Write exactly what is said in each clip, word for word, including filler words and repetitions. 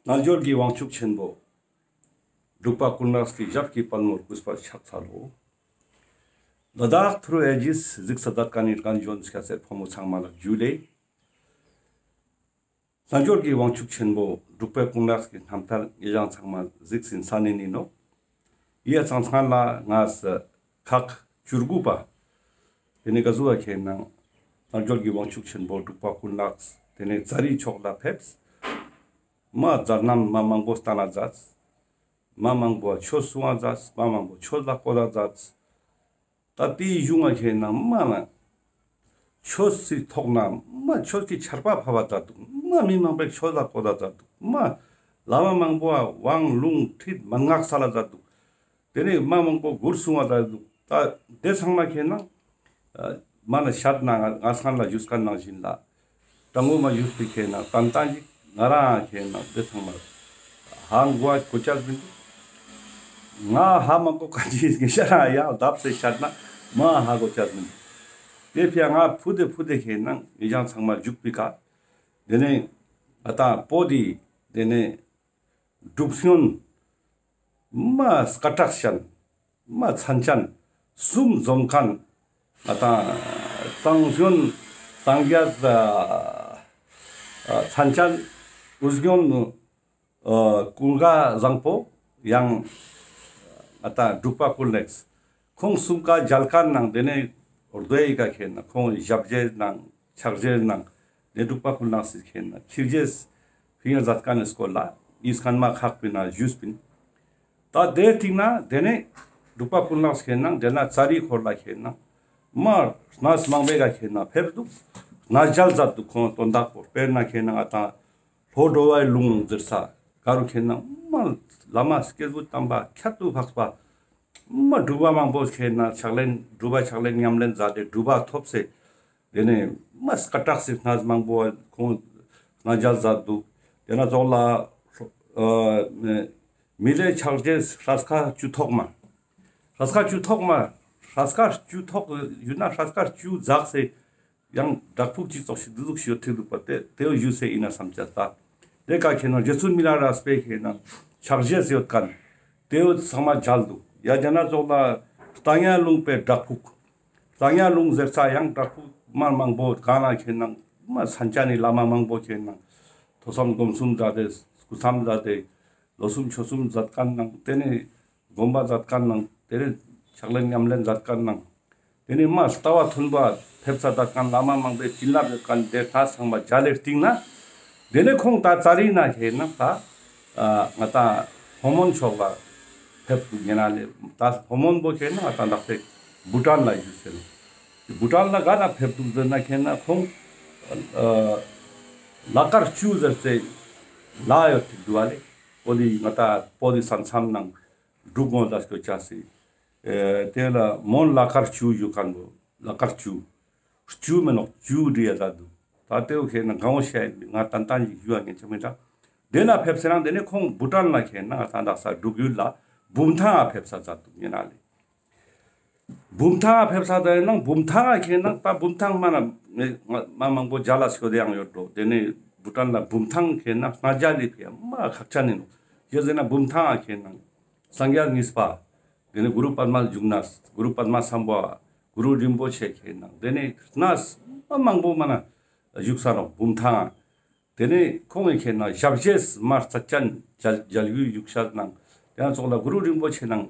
རྣལ་འབྱོར་གྱི་དབང་ཕྱུག་ཆེན་པོ། འབྲུག་པ་ཀུན་ལེགས་ཀྱི་ཞབས་ཀྱི་པད་མོར་གུས་པར་ཕྱག་འཚལ་ལོ། ལ་དྭགས་ཐུར་ཨེ་ཇིས་གཟིགས་ས་དད་ཀ་ནི་རྒན་གཞོན་སྐྱ་སེར་ཕོ་མོ་ཚང་མ་ལ་ཇུ་ལེ། རྣལ་འབྱོར་གྱི་དབང་ཕྱུག་ཆེན་པོ་འབྲུག་པའི་ཀུན་ལེགས་ཀྱི་རྣམ་ཐར་ངེད་ཅག་ཚང་མ་གཟིགས་ཟིན་ས་ནི་ནི་ནོ། ཡིད་ཚང་ཚང་ལ་ང་ས་ཁག་བཅུ་དགུ་པ། དེ་ནས་ག་ཟུ་བ་ཁེ་ནང་རྣལ་འབྱོར་གྱི་དབང་ཕྱུག་ཆེན་པོ་འབྲུག་པ་ཀུན་ལེགས་དེ་ནས་ཙཱ་རི་ཕྱོགས་ལ་ཕེབས། མ་མཛད་རྣམ་མ་མང་པོ་བསྟན་ན་མཛད། མ་མང་པོ་ཆོས་གསུང་བ་མཛད། མ་མང་པོ་ཆོས་ལ་བཀོད་ད་མཛད། ད་དེའི་གཞུང་ང་ཁེ་ནང་མ་ན། ཆོས་སི་ཐོག་ན་མ་ཆོས་ཀྱི་ཆར་པ་ཕབ་པ་མཛད་འདུག་མ་མི་མང་པོའི་ཆོས་ལ་བཀོད་ད་མཛད་འདུག་མ་བླ་མ་མང་པོ་དབང་ལུང་ཁྲིད་མན་ངག་སལ་ལ་མཛད་འདུག་དེ་ནས་མ་མང་པོ་མགུར་གསུང་བ་མཛད་འདུག་ད་དེ་ཚང་མ་ཁེ་ནང་། མ་ན་ཤད་ན་ང་ང་སང་ལ་ཞུས་ཀ་ནང་བཞིན་ལ། དྲང་མོ་མ་ཞུས་པའི་ཁེ་ནང་ཏན་ཏན་ཅིག་ང་རང་ཁེ་ནང་དེ་ཚང་མ་ཧང་གོ་གོ་ཅག་མིན། ང་ཧ་མ་གོ་ག་ཅི་ངེ་ཤ་རང་ཡང་བརྡབ་སེ་ཤད་ན་མ་ཧ་གོ་ཅག་མིན། དེ་ཕྱིར་ང་ཕུ་དེ་ཕུ་དེ་ཁེ་ནང་ཡི་ཅང་ཚང་མ་འཇུག་པའི་ཀ། དེ་ནས་ང་ད་པོ་དི་དེ་ནས་སྒྲུབ་སྨྱོན། མ་སྐད་གྲགས་ཅན། མ་མཚན་ཅན། གསུམ་འཛོམས་མཁན། ང་དང་གཙང་སྨྱོན། གཙང་རྒྱལ། མཚན་ཅན། དབུ་སྨྱོན། ཀུན་དགའ་བཟང་པོ། ཡང་ང་དང་འབྲུག་པ་ཀུན་ལེགས། ཁོང་གསུམ་ཀ་མཇལ་མཁན་ནང་དེ་ནས་རྡོ་ཡི་ཀ་ཁེ་ན་ཁོང་ཞབས་རྗེས་ནང་ཕྱག་རྗེས་ནང་དེ་འབྲུག་པ་ཀུན་ལེགས་སི་ཁེ་ན་ཁྱི་རྗེས་ཕི་ཡང་མཛད་མཁན་ནི་སྐོར་ལ་ཨིས་ཁན་མ་ཁག་པའི་ན་ཞུས་པིན། ད་དེ་ཐིག་ན་དེ་ནས་འབྲུག་པ་ཀུན་ལེགས་ཁེ་ན་དེ་ན་ཙཱ་རི་འཁོར་ལ་ཁེ་ན་མ་གནས་མང་པོའི་ཀ་ཁེ་ན་ཕེབས་འདུག་གནས་མཇལ་མཛད་འདུག་ཁོང་དོན་དག་པོ་དཔེར་ན་ཁེ་ན་ང་དང་། ལྷོ་འགྲོ་བའི་ལུང་ཟེར་ས་ག་རུ་ཁེ་ན་མ་བླ་མ་སྐྱེས་བུ་དམ་པ་ཁྱད་དུ་འཕགས་པ། མ་སྒྲུབ་པ་མང་པོ་ཁེ་ན་ཕྱག་ལེན་སྒྲུབ་པ་ཕྱག་ལེན་ཉམས་ལེན་མཛད་དེ་སྒྲུབ་པ་ཐོབ་སེ། དེ་ནས་མ་སྐད་གྲགས་སེ་གནས་མང་པོ་ཁོང་གནས་མཇལ་མཛད་འདུག་དེ་ན་ཙོག་ལ་མི་ལའི་ཕྱག་རྗེས་ཧྲ་ཁ་བཅུ་ཐོག་མ། ཧྲ་ཁ་བཅུ་ཐོག་མ། ཧྲ་ཁ་བཅུ་ཐོག་ཡོད་ན་ཧྲ་ཁ་བཅུ་འཛག་སེ། ཡང་བྲག་ཕུག་གཅིག་ཙོགས་ཤིག་འདི་ཟུག་ཤིག་ཡོད་ཐིག་འདུག་པ་དེ་དེའོ་ཞུ་སེ་ཡིན་ན་བསམ་ཅ་ད། དེ་ཀ་ཁེ་ན་རྗེ་བཙུན་མི་ལ་རས་པའི་ཁེ་ན་ཕྱག་རྗེས་ཡོད་མཁན། དེའོ་ཚང་མ་མཇལ་འདུག་ཡ་རྒྱ་ན་ཙོག་ལ་རྟ་དབྱངས་ལུང་པའི་བྲག་ཕུག་རྟ་དབྱངས་ལུང་ཟེར་ས་ཡང་བྲག་ཕུག་མ་མང་པོ་ག་ན་ཁེ་ན་མ་མཚན་ཅན་ནི་བླ་མ་མང་པོ་ཁེ་ན་ཐོས་བསམ་སྒོམ་གསུམ་མཛད་དེ་སྐུ་མཚམས་མཛད་དེ་ལོ་གསུམ་ཕྱོགས་གསུམ་མཛད་མཁན་ནང་དེ་ནས། དགོན་པ་མཛད་མཁན་ནང་དེ་རིང་ཕྱག་ལེན་ཉམས་ལེན་མཛད་མཁན་ནང་དེ་ནས་མ་ལྟ་བ་མཐུན་པ་ཕེབས་ས་མཛད་མཁན་བླ་མ་མང་པོའི་བྱིན་རླབས་ཡོད་མཁན་དེ་ད་ཚང་མ་མཇལ་ལེ་སྟིང་ན། དེ་ནས་ཁོང་ད་ཙཱ་རི་ན་ཁེ་ན་ད་ང་ད་ཧོ་མོན་ཕྱོགས་ལ་ཕེབས་ཏུ་ཉེ་ན་ལེ་ད་ཧོ་མོན་པོ་ཁེ་ན་ང་ད་ལག་ཏེ་བུ་ཊན་ལ་ཡོད་ཟེར་ནས། བུ་ཊན་ལ་ག་ན་ཕེབས་ཏུ་ཟེར་ན་ཁེ་ན་ཁོང་ལ་དཀར་བཅུ་ཟེར་ཚེ་ལ་ཡོད་ཐིག་འདུག་བ་ལེ། ཨོ་དེ་ང་ད་པོ་དེ་ས་མཚམས་ནང་འབྲུག་ངོ་ལ་སྐྱོ་ཆ་སི། དེ་ལ་མོན་ལ་དཀར་བཅུ་ཡོད་མཁན་པོ་ལ་དཀར་བཅུ། བཅུ་མིན་ནོག་བཅུ་འདྲི་ཡ་ད་འདུག་ད་དེའོ་ཁེ་ན་གང་བོ་ཤ་ཡིན་ང་ཏན་ཏན་ཞིག་ཞུ་ཡ་ངེས་ཆ་མི་འདྲ། དེ་ན་ཕེབས་སེ་རང་དེ་ནས་ཁོང་བུ་ཊན་ལ་ཁེ་ན་ང་ད་འདག་ས་འབྲུག་ཡུལ་ལ་བུམ་ཐང་ང་ཕེབས་ས་ད་འདུག་ཉེ་ན་ལེ། བུམ་ཐང་ང་ཕེབས་ས་ད་ཡིན་ན་བུམ་ཐང་ང་ཁེ་ན་ད་བུམ་ཐང་མ་ན་མ་མང་པོ་མཇལ་ལ་སྐྱོ་དེ་ཡང་ཡོད་འགྲོ། དེ་ནས་བུ་ཊན་ལ་བུམ་ཐང་ཁེ་ན་སྔ་རྒྱ་ལི་ཕེ་མ་ཁག་ཆ་ནི་ནོ། ཡོད་ཟེར་ན་བུམ་ཐང་ང་ཁེ་ན་སངས་རྒྱས་གཉིས་པ། དེ་ནས་གུ་རུ་པདྨ་འབྱུང་གནས་གུ་རུ་པདྨ་སམ་བྷ་བ་གུ་རུ་རིན་པོ་ཆེ་ཁེ་ན་དེ་ནས་གནས་མ་མང་པོ་མ་ན་བཞུགས་ས་ནོ་བུམ་ཐང་ང་། དེ་ནས་ཁོང་གི་ཁེ་ན་ཞབས་རྗེས་མ་རྩ་ཅན་མཇལ་མཇལ་ཡུལ་ཡུག་ཤར་ནང་དེ་ན་ཙོག་ལ་གུ་རུ་རིན་པོ་ཆེ་ནང་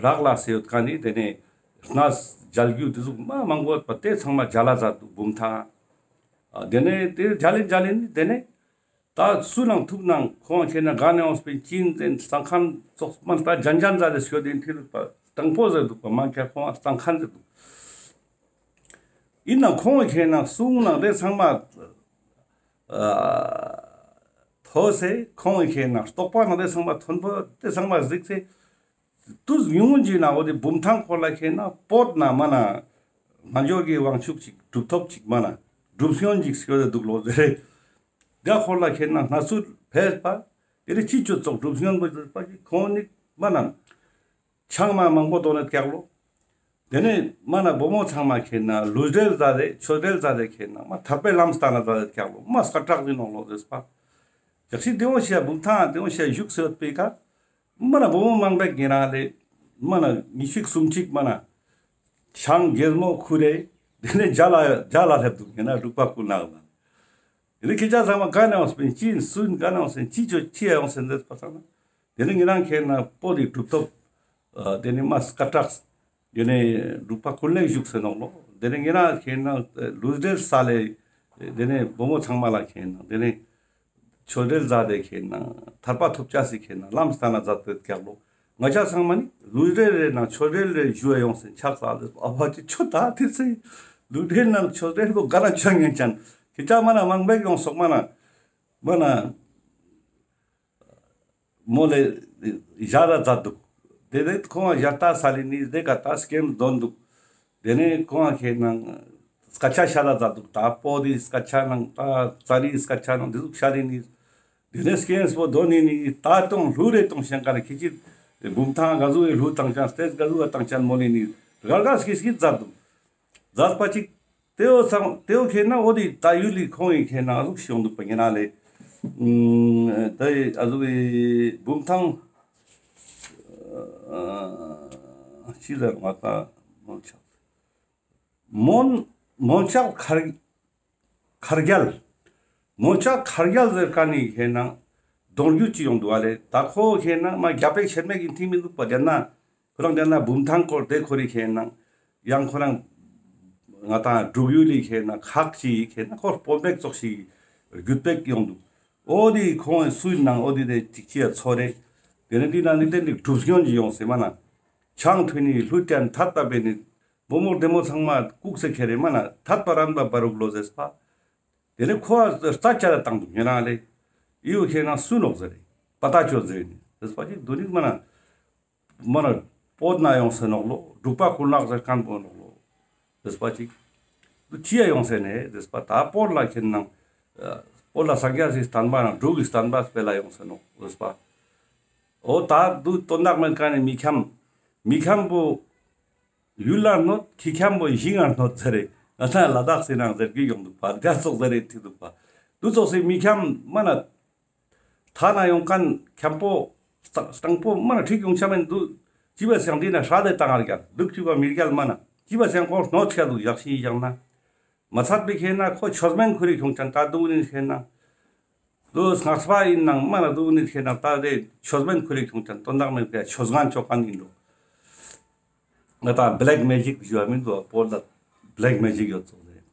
རག་ལ་སེ་ཡོད་མཁན་ནི་དེ་ནས་གནས་མཇལ་རྒྱུ་དེ་ཟུག་མ་མང་པོ་ཡོད་པ་དེ་ཚང་མ་མཇལ་ལ་མཛད་འདུག་བུམ་ཐང་། དེ་ནས་དེ་མཇལ་ལེ་མཇལ་ལེ་ནི་དེ་ནས་ད་སུ་ནང་ཐུག་ནང་ཁོང་ཁེ་ན་ག་ནས་འོངས་པའི་ཅི་ཡིན་ཟེར་གཙང་ཁང་ཙོགས་མ་ད་ལྗན་ལྗན་མཛད་དེ་ཤོད་དེ་མཐིལ་པ་དང་པོ་ཟེར་འདུག་པ་མ་ཁྱེད་ཁོང་གཙང་ཁང་ཟེར་འདུག་ཡིན་ན་ཁོང་གི་ཁེ་ན་གསུང་ནང་དེ་ཚང་མ་ཐོས་སེ་ཁོང་གི་ཁེ་ན་རྟོགས་པ་ནང་དེ་ཚང་མ་མཐོན་པོ་དེ་ཚང་མ་གཟིགས་སེ་དུས་ཉུང་ངུ་ཅིག་ན་འོ་དེ་བུམ་ཐང་འཁོར་ལ་ཁེ་ན་བོད་ན་མ་ན་རྣལ་འབྱོར་གྱི་དབང་ཕྱུག་ཅིག་གྲུབ་ཐོབ་ཅིག་མ་ན་གྲུབ་སྨྱོན་ཅིག་ཤོད་དེ་འདུག་ལོ་ཟེར་རེད། དེ་འཁོར་ལ་ཁེ་ན་གནས་ཚུལ་ཕེབས་པ་དེ་རེ་ཅི་ཅོ་ཙོག་གྲུབ་སྨྱོན་པོ་ཟེར་པ་ཅིག་ཁོང་ནི་མ་ན། ཆང་མ་མང་པོ་འདོན་ནས་ཀྱག་ལོ། དེ་ནས་མ་ན་བུ་མོ་ཚང་མ་ཁེ་ན་ལུས་འབྲེལ་མཛད་དེ་ཆོས་འབྲེལ་མཛད་དེ་ཁེ་ན་མ་ཐར་པའི་ལམ་སྟན་ན་མཛད་དེ་ཀྱག་ལོ་མ་སྐད་གྲགས་ཡིན་ནོ་ལོ་ཟེར་པ། ཞག་ཤི་དེ་འོང་ཤ་བུམ་ཐང་དེ་འོང་ཤ་བཞུགས་སོད་པའི་ཁ། མ་ན་བུ་མོ་མང་པོ་ངེ་རང་ལས་མ་ན་ཉི་ཤུ་གསུམ་གཅིག་མ་ན་ཆང་རྒྱལ་མོ་ཁུ་རེ། དེ་ནས་རྒྱ་ལ་རྒྱ་ལ་སླེབས་འདུག་ངེ་ན་འབྲུག་པ་ཀུན་ནག་ལ། དེ་ནས་ཁྱེད་ཅག་ཚང་མ་ག་ནས་འོང་སྤེན་ཅི་སུན་ག་ནས་འོང་སེན་ཅི་ཆོ་ཅི་ཡ་འོང་སེན་འདེད་པ་ཚང་ན། དེ་ནས་ངེ་རང་ཁྱེད་ན་པོ་དེ་གྲུབ་ཐོབ། དེ་ནས་མ་སྐ་དྲག་དེ་ནས་འབྲུག་པ་ཀུན་ལེགས་བཞུགས་སེ་ནོག་ལོ། དེ་ནས་ངེ་རང་ཁྱེད་ན་ལུས་འབྲེལ་ས་ལས། དེ་ནས་བུ་མོ་ཚང་མ་ལ་ཁྱེད་ན་དེ་ནས། ཆོས་འབྲེལ་མཛད་དེ་ཁྱེད་ན་ཐར་པ་ཐོབ་ཅག་སི་ཁྱེད་ན་ལམ་སྟན་ན་མཛད་དེ་ཀྱག་ལོ། ང་ཅག་ཚང་མ་ནི་ལུས་འབྲེལ་རེ་ན་ཆོས་འབྲེལ་རེ་ཞུ་ཡ་ཡོང་སེ་ཆགས་ས་ལས་ཨ་བ་ཅི་ཆོ་ད་དེ་སེ་ལུས་འབྲེལ་ན་ཆོས་འབྲེལ་ལོ་ག་ན་ཆོ་ངན་ཅན་ཁྱེད་ཅག་མ་ན་མང་པོ་ཡོང་སོག་མ་ན་མ་ན་མོ་ལས་ཞག་ར་མཛད་འདུག་དེ་ནས་ཁོང་ང་ཞག་ད་ས་ལི་ནི་དེ་ག་ད་སྐེམ་འདོན་འདུག་དེ་ནས་ཁོང་ང་ཁྱེད་ན་སྐད་ཆ་ཤ་ར་མཛད་འདུག་ད་པོ་དེ་སྐད་ཆ་ནང་ད་ཙ་རི་སྐད་ཆ་ནང་དེ་ཟུག་ཤ་ལི་ནི། དེ་ནས་སྐྱེན་སྤོ་དོ་ནི་ནི་ད་དུང་ལྷུ་རེ་དུང་ཞེང་ཀ་ལ་ཁྱི་ཅི་འབུམ་ཐང་ག་ཟུ་བའི་ལྷུ་བཏང་ཅན་སྟེ་ག་ཟུ་བ་བཏང་ཅན་མོ་ལི་ནི་རྒལ་ག་སྐྱི་སྐྱི་མཛད་འདུག་མཛད་པ་ཅིག་དེའོ་ཚང་དེའོ་ཁེ་ན་འོ་དི་ད་ཡུལ་ལི་ཁོང་ཡི་ཁེ་ན་ཨ་ཟུག་ཤོང་འདུག་པ་ཉེ་ན་ལེ། ད་ཨ་ཟུག་བའི་འབུམ་ཐང་ཅི་ཟེར་མ་ད་མོ་ཆག་མོན་མོན་ཆག་ཁར་ཁར་རྒྱལ། མོན་ཆག་ཁར་རྒྱལ་ཟེར་ཀ་ནི་ཁེ་ན་གདོང་རྒྱུད་ཅི་ཡོང་འདུག་བ་ལེ། ད་ཁོ་ཁེ་ན་མ་རྒྱ་པེག་ཆེར་མེད་ཀྱི་མཐིང་མི་འདུག་པ་དེ་ན་ཁོ་རང་དེ་ན་འབུམ་ཐང་སྐོར་དེ་ཁོ་རི་ཁེ་ན་ཡང་ཁོ་རང་ང་དང་འབྲུག་ཡུལ་ལི་ཁེ་ན་ཁག་ཅི་ཁེ་ན་ཁོ་སྤོ་པེག་ཙོག་ཞིག་རྒྱུད་པེག་ཡོང་འདུག་འོ་དི་ཁོང་སུའི་ནང་འོ་དི་དེ་ཅིག་ཅི་ཡ་ཚོ་རེ། དེ་ནི་དེ་ན་ནི་དེ་ནི་གྲུབ་སྐྱོན་ཅི་ཡོང་སེ་མ་ན་ཆང་ཐུན་ནི་ལྷུ་ཅན་ཐད་ད་པེ་ནི། བུ་མོ་བདེ་མོ་ཚང་མ་ལྐུགས་སེ་ཁྱེར་རེ་མ་ན་ཐད་པ་རན་པ་བ་རུག་ལོ་ཟེར་པ། དེ་ནས་ཁོ་བ་རྩ་བཅད་ལ་བཏང་འདུག་ཉེ་རང་ལེ། ཨི་བོ་ཁྱེད་རང་སུ་ནོག་ཟེར་རེ། པ་ཏ་ཅོ་ཟེར་ནི་ཟེར་པ་ཅིག་དུ་ནི་མ་ན། མ་ན་པོད་ན་ཡོང་སེ་ནོག་ལོ་འབྲུག་པ་ཀུན་ལག་ཟེར་མཁན་པོ་ནོག་ལོ། ཟེར་པ་ཅིག་དུ་ཅི་ཡ་ཡོང་སེ་ནས་ཟེར་པ་ད་པོད་ལ་ཁྱེད་ནང་། པོད་ལ་སངས་རྒྱས་སི་བསྟན་པ་ན་འབྲུག་གི་བསྟན་པ་སྤེལ་ལ་ཡོང་སེ་ནོག་ཟེར་པ། འོ་ད་དུ་དོན་དག་མེད་མཁན་ནི་མི་ཁྱམ། མི་ཁྱམ་པོ། ཡུལ་ལ་གནོད་ཁྱི་ཁྱམ་པོ་ཞིང་ང་གནོད་ཟེར་རེད། ང་ཚང་ལ་དྭགས་སི་ནང་ཟེར་གི་ཡོང་འདུག་པ་རྒྱ་ཙོག་ཟེར་རེད་ཐིག་འདུག་པ། དུ་ཙོག་སི་མི་ཁྱམ་མ་ན། ཐ་ན་ཡོང་མཁན་ཁྱམ་པོ། སྟངས་པོ་མ་ན་ཁྲིག་ཡོང་ཆ་མེད་འདུག་ཅི་བ་སང་འདི་ན་ཧྲ་དེ་བཏང་ཨར་རྒྱལ་འདུག་ཅི་བ་མི་རྒྱལ་མ་ན་ཅི་བ་སང་ཁོང་གནོད་ཆ་འདུག་ཡག་ཤི་ཡག་ན། མ་ཚད་པའི་ཁེ་ན་ཁོ་ཆོས་མེན་ཁུ་རི་ཁྱོང་ཅན་ད་འདུག་ནི་ཁེ་ན། དུ་སྔགས་པ་ཡིན་ནང་མ་ན་དུ་ནི་ཁྱེད་ན་ད་རེ་ཆོས་མེན་ཁུ་རེ་ཁྱུང་ཅན་དོན་དག་མེད་པའི་ཆོས་ངན་ཆོག་ག་ཡིན་འགྲོ། ང་ད་བྷེ་ལེག་མེ་ཇིག་ཞུ་བ་མིན་འགྲོ་བོད་ལ་བྷེ་ལེག་མེ་ཇིག་ཡོད་ཚོགས་རེད།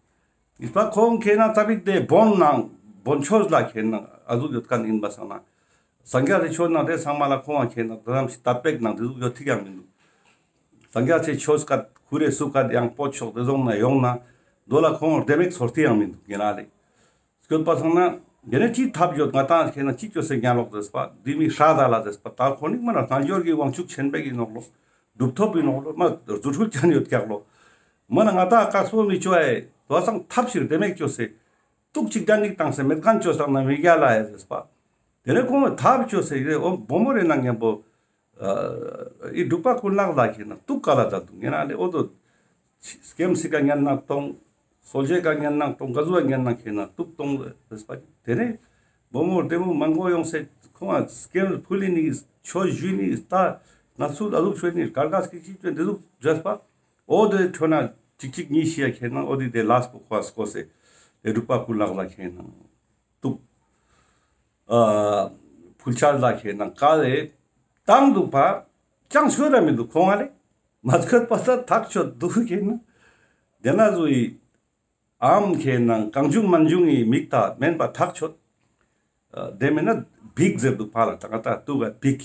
ཡིན་པ་ཁོང་ཁྱེད་ན་ཙ་པིག་དེ་བོན་ནང་བོན་ཆོས་ལ་ཁྱེད་ན་ཨ་ཟུག་ཡོད་མཁན་ཡིན་པ་སང་ན། སངས་རྒྱས་རེ་ཆོས་ནང་དེ་ཚང་མ་ལ་ཁོང་བ་ཁྱེད་ན་དོ་དམ་ཞིག་དད་པེག་ནང་དེ་ཟུག་ཡོད་ཐིག་ཡང་མི་འདུག་སངས་རྒྱས་ཚེ་ཆོས་སྐད་ཁུ་རེ་སུ་སྐད་ཡང་པོ་ཆོག་དེ་ཚོང་ན་ཡོང་ན་མདོ་ལ་ཁོང་བདེ་མེད་ཚོར་ཐིག་ཡང་མི་འདུག་ངེ་ན་ལེ། སྐྱོད་པ་སོང་ན། དེ་ནས་ཅིའི་ཐབས་ཡོད་ང་ཏང་ཁྱེད་ན་ཅི་སྐྱོད་སེ་ཉན་ལོག་ཟེར་པ་འདི་མི་ཧྲ་ད་ལ་ཟེར་པ་ད་ཁོ་ནི་མ་ན་རྣལ་འབྱོར་གྱི་དབང་ཕྱུག་ཆེན་པོ་གི་ནོག་ལོ། གྲུབ་ཐོབ་ཀྱི་ནོག་ལོ་མ་རྫུ་འཕྲུལ་ཅན་ཡོད་ཀྱག་ལོ། མ་ན་ང་ཏང་དཀག་སྤོ་མི་ཅོ་ཨེ་དོ་སང་ཐབས་ཤིག་དེ་མེད་སྐྱོད་སེ། ཏུག་ཅིག་ད་ནིག་བཏང་སེ་མེད་མཁན་ཅོ་སང་ན་མི་རྒྱ་ལ་ཨེ་ཟེར་པ། དེ་ནས་ཁོང་ཐབས་སྐྱོད་སེ་རེ་འོ་བུ་མོ་རེ་ན་ངན་པོ། ཨི་འབྲུག་པ་ཀུན་ལེགས་ལ་ཁྱེད་ན་ཏུག་ག་ལ་ད་འདུག་ངེ་ན་ལེ་ཨོ་དོ། སྐེམ་སི་ཀ་ཉན་ན་གཏོང་། སོལ་ཇེ་ཀ་ཉན་ན་གཏོང་ག་ཟུ་བ་ཉན་ན་ཁྱེད་ན་ཏུག་གཏོང་རེས་པ་དེ་ནས་བུ་མོ་བདེ་མོ་མང་པོ་ཡོང་སེ་ཁོང་ང་སྐེམ་ཕུ་ལི་ནི་ཆོས་ཞུས་ནི་ལྟ་ན་ཚུལ་ཨ་ལུག་ཆོས་ནི་གར་ག་སྐྱིད་སྐྱིད་ཆོས་འདི་ལུག་བརྗོད་པ་ཨོ་དེ་ཁྱོད་ན་ཅིག་ཅིག་གཉིས་ཤིག་ཡ་ཁྱེད་ན་ཨོ་དེ་དེ་ལས་པོ་ཁོ་སྐོ་སེ་ཨི་འབྲུག་པ་ཀུན་ལེགས་ལ་ཁྱེད་ན་ཏུག་ཕུལ་ཆར་ལ་ཁྱེད་ན་ཀ་ལེ་བཏང་འདུག་པ་ཅང་ཤོད་ར་མི་འདུག་ཁོང་ང་ལེ་མ་ཚོད་པ་ས་ཐག་ཆོད་འདུག་ཁྱེད་ན་དེ་ན་བཟོ་ཡི་ཨམ་ཁྱེད་ན་གང་བྱུང་མང་བྱུང་ཡི་མིག་ད་མེན་པ་ཐག་ཆོད། དེ་མེད་ན་བིག་ཟེར་འདུག་ཕ་ལ་ད་ག་ད་ཏུ་ག་བིག་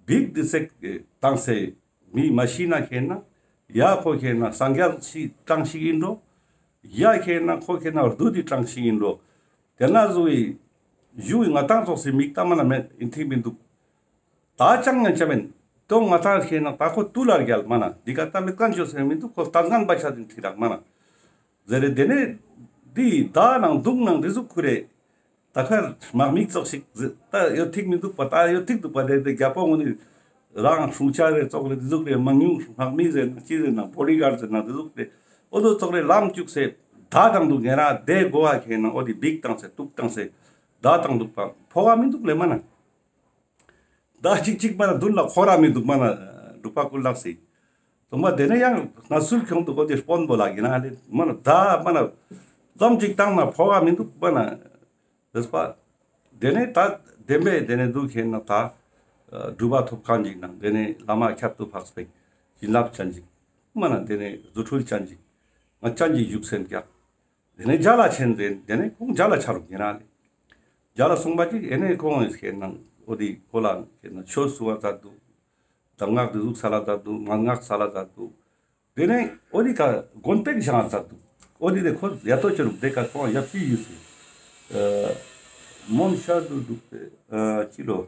བིག་དེ་སེ་བཏང་སེ་མི་མ་ཤི་ན་ཁྱེད་ན་ཡ་ཁོ་ཁྱེད་ན་སངས་རྒྱས་ཤི་གྲངས་ཤིག་ཡིན་འགྲོ། ཡ་ཁྱེད་ན་ཁོ་ཁྱེད་ན་རྡུ་དེ་གྲངས་ཤིག་ཡིན་འགྲོ། དེ་ན་བཟོ་ཡི་ཞུ་ཡི་ང་ཏང་ཙོགས་སེ་མིག་ལྟ་མ་ན་མེད་ཡིན་ཐིག་མི་འདུག་ད་ཅང་ངན་ཆ་མེད་དོ་ང་ཏང་ཁྱེད་ན་ད་ཁོ་ཏུ་ལར་རྒྱལ་མ་ན་འདི་ག་ད་མི་ཀན་ཅོ་སེ་མི་འདུག་ཁོ་ལྟ་ངན་པ་ཆ་དེ་ཐིག་རག་མ་ན་ཟེར་རེ་དེ་ནས་འདི་ད་ནང་འདུག་ནང་འདི་ཟུག་ཁུ་རེ། ད་ཁར་དམག་མི་ཙོགས་ཤིག་ཟེར་ད་ཡོད་ཐིག་མི་འདུག་པ་ད་ཡོད་ཐིག་འདུག་པ་དེ་དེ་རྒྱ་པོ་ངོ་ནི་རང་སྲུང་ཆ་རེ་ཙོགས་རེ་དེ་ཟུག་རེ་མང་ཉུང་དམག་མི་ཟེར་ན་ཅི་ཟེར་ན་བོ་ཌི་གཱར་ཟེར་ན་དེ་ཟུག་རེ་ཨོ་དོ་ཙོགས་རེ་ལམ་བཅུག་སེ་ད་དང་དུ་ངེ་ར་དེ་གོ་བ་ཁེ་ན་ཨོ་དེ་བིག་བཏང་སེ་ཏུག་བཏང་སེ་ མདའ་བཏང་འདུག་པ་ཕོ་བ་མི་འདུག་ལེ་མ་ན། མདའ་གཅིག་གཅིག་མ་ན་མདུན་ལ་འཁོར་ར་མི་འདུག་མ་ན། འབྲུག་པ་ཀུན་ལེགས་སི། དང་པོ་དེ་ནས་ཡང་ན་ཚུར་ཁྱོང་འདུག་གོ་དེ་དཔོན་པོ་ལ་གི་ན་ལེ་མ་ན་མདའ་མ་ན། ཙམ་གཅིག་བཏང་ན་ཕོ་བ་མི་འདུག་མ་ན། རེད་པ། དེ་ནས་ད་བདེན་པས་དེ་ནས་འདུག་ཁེ་ན་ད། སྒྲུབ་པ་ཐོབ་མཁན་ཅིག་ནང་དེ་ནས་བླ་མ་ཁྱད་དུ་འཕགས་པའི་བྱིན་རླབས་ཅན་ཅིག་མ་ན་དེ་ནས་རྫུ་འཕྲུལ་ཅན་ཅིག་ང་ཅན་གྱི་བཞུགས་སེམས་ཀྱང་། དེ་ནས་རྒྱ་ལ་ཆེན་རེད། དེ་ནས་ཁོང་རྒྱ་ལ་ཆ་རུག་ཡིན་ན་ལེ། རྒྱ་ལ་སོང་པ་ཅིག་ཨེ་ནས་ཁོང་ཁེ་ན་འོ་དེ་ཁོ་ལ་ཁེ་ན་ཆོས་སུ་བ་མཛད་འདུག་གདམས་ངག་དེ་ཟུག་ས་ལ་མཛད་འདུག་མན་ངག་ས་ལ་མཛད་འདུག་དེ་ནས་འོ་དེ་ཀ་དགོན་པའི་ཞང་མཛད་འདུག་འོ་དེ་དེ་ཁོ་ཡ་ཏོ་ཅི་རུག་དེ་ཀ་ཁོང་ཡབ་ཅི་ཡུལ་སུ། མོན་ཤར་དུ་འདུག་སྟེ། ཅི་ལོ།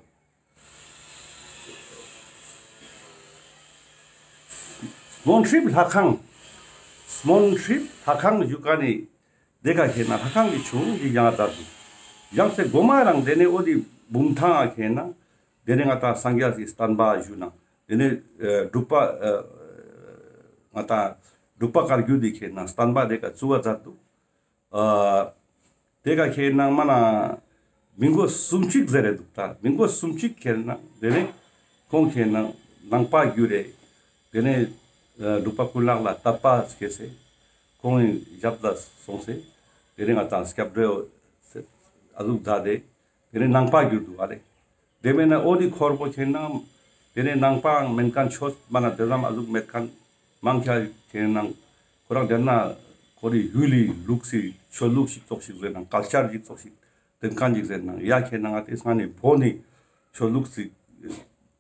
སྨོན་ཧྲིབ་ལྷ་ཁང་། སྨོན་ཧྲིབ་ལྷ་ཁང་བཞུགས་ཀ་ནས་དེ་ཀ་ཁེ་ན་ལྷ་ཁང་གི་ཆུང་གི་ཡང་དར་དུ། ཡང་སེ་སྒོ་མ་རང་དེ་ནས་འོ་དེ་བུམ་ཐང་ཨ་ཁེ་ན། དེ་ནས་ང་ད་སངས་རྒྱས་སི་བསྟན་པ་བཞུགས་ན། དེ་ནས་འབྲུག་པ། ང་ད་འབྲུག་པ་བཀའ་བརྒྱུད་དེ་ཁེ་ན་བསྟན་པ་དེ་ཀ་བཙུགས་པ་མཛད་འདུག་དེ་ག་ཁྱེད་ནང་མ་ན་མི་མགོ་སུམ་གཅིག་ཟེར་རེད་འདུག་ད་མི་མགོ་སུམ་གཅིག་ཁྱེད་ནང་དེ་ནས་ཁོང་ཁྱེད་ནང་ནང་པ་རྒྱུ་རེད། དེ་ནས་འབྲུག་པ་ཀུན་ལེགས་ལ་དད་པ་སྐྱེས་སེ་ཁོང་ཡི་ཞབས་ལ་སོང་སེ་དེ་རིང་ང་དང་སྐྱབས་འགྲོ་ཨ་ཟུག་མཛད་དེ་དེ་ནས་ནང་པ་རྒྱུ་འདུག་ཨ་རེད། དེ་མེད་ན་ཨོ་དི་འཁོར་པོ་ཁྱེད་ནང་དེ་ནས་ནང་པའང་མེད་མཁན་ཆོས་མ་ན་དེ་ཙམ་ཨ་ཟུག་མེད་མཁན་མང་ཆེ་ཁྱེད་ནང་ཁོ་རང་དེ་ན་ཁོ་རི་ཡུལ་ལི་ལུགས་སི་ཆོས་ལུགས་ཤིག་ཙོགས་ཤིག་ཟེར་ནང་ཀལ་ཅར་ཞིག་ཙོགས་ཤིག་དེ་མཁན་ཞིག་ཟེར་ནང་ཡ་ཁྱེད་ནང་ང་དེ་སང་ནས་བོ་ནི་ཆོས་ལུགས་སི་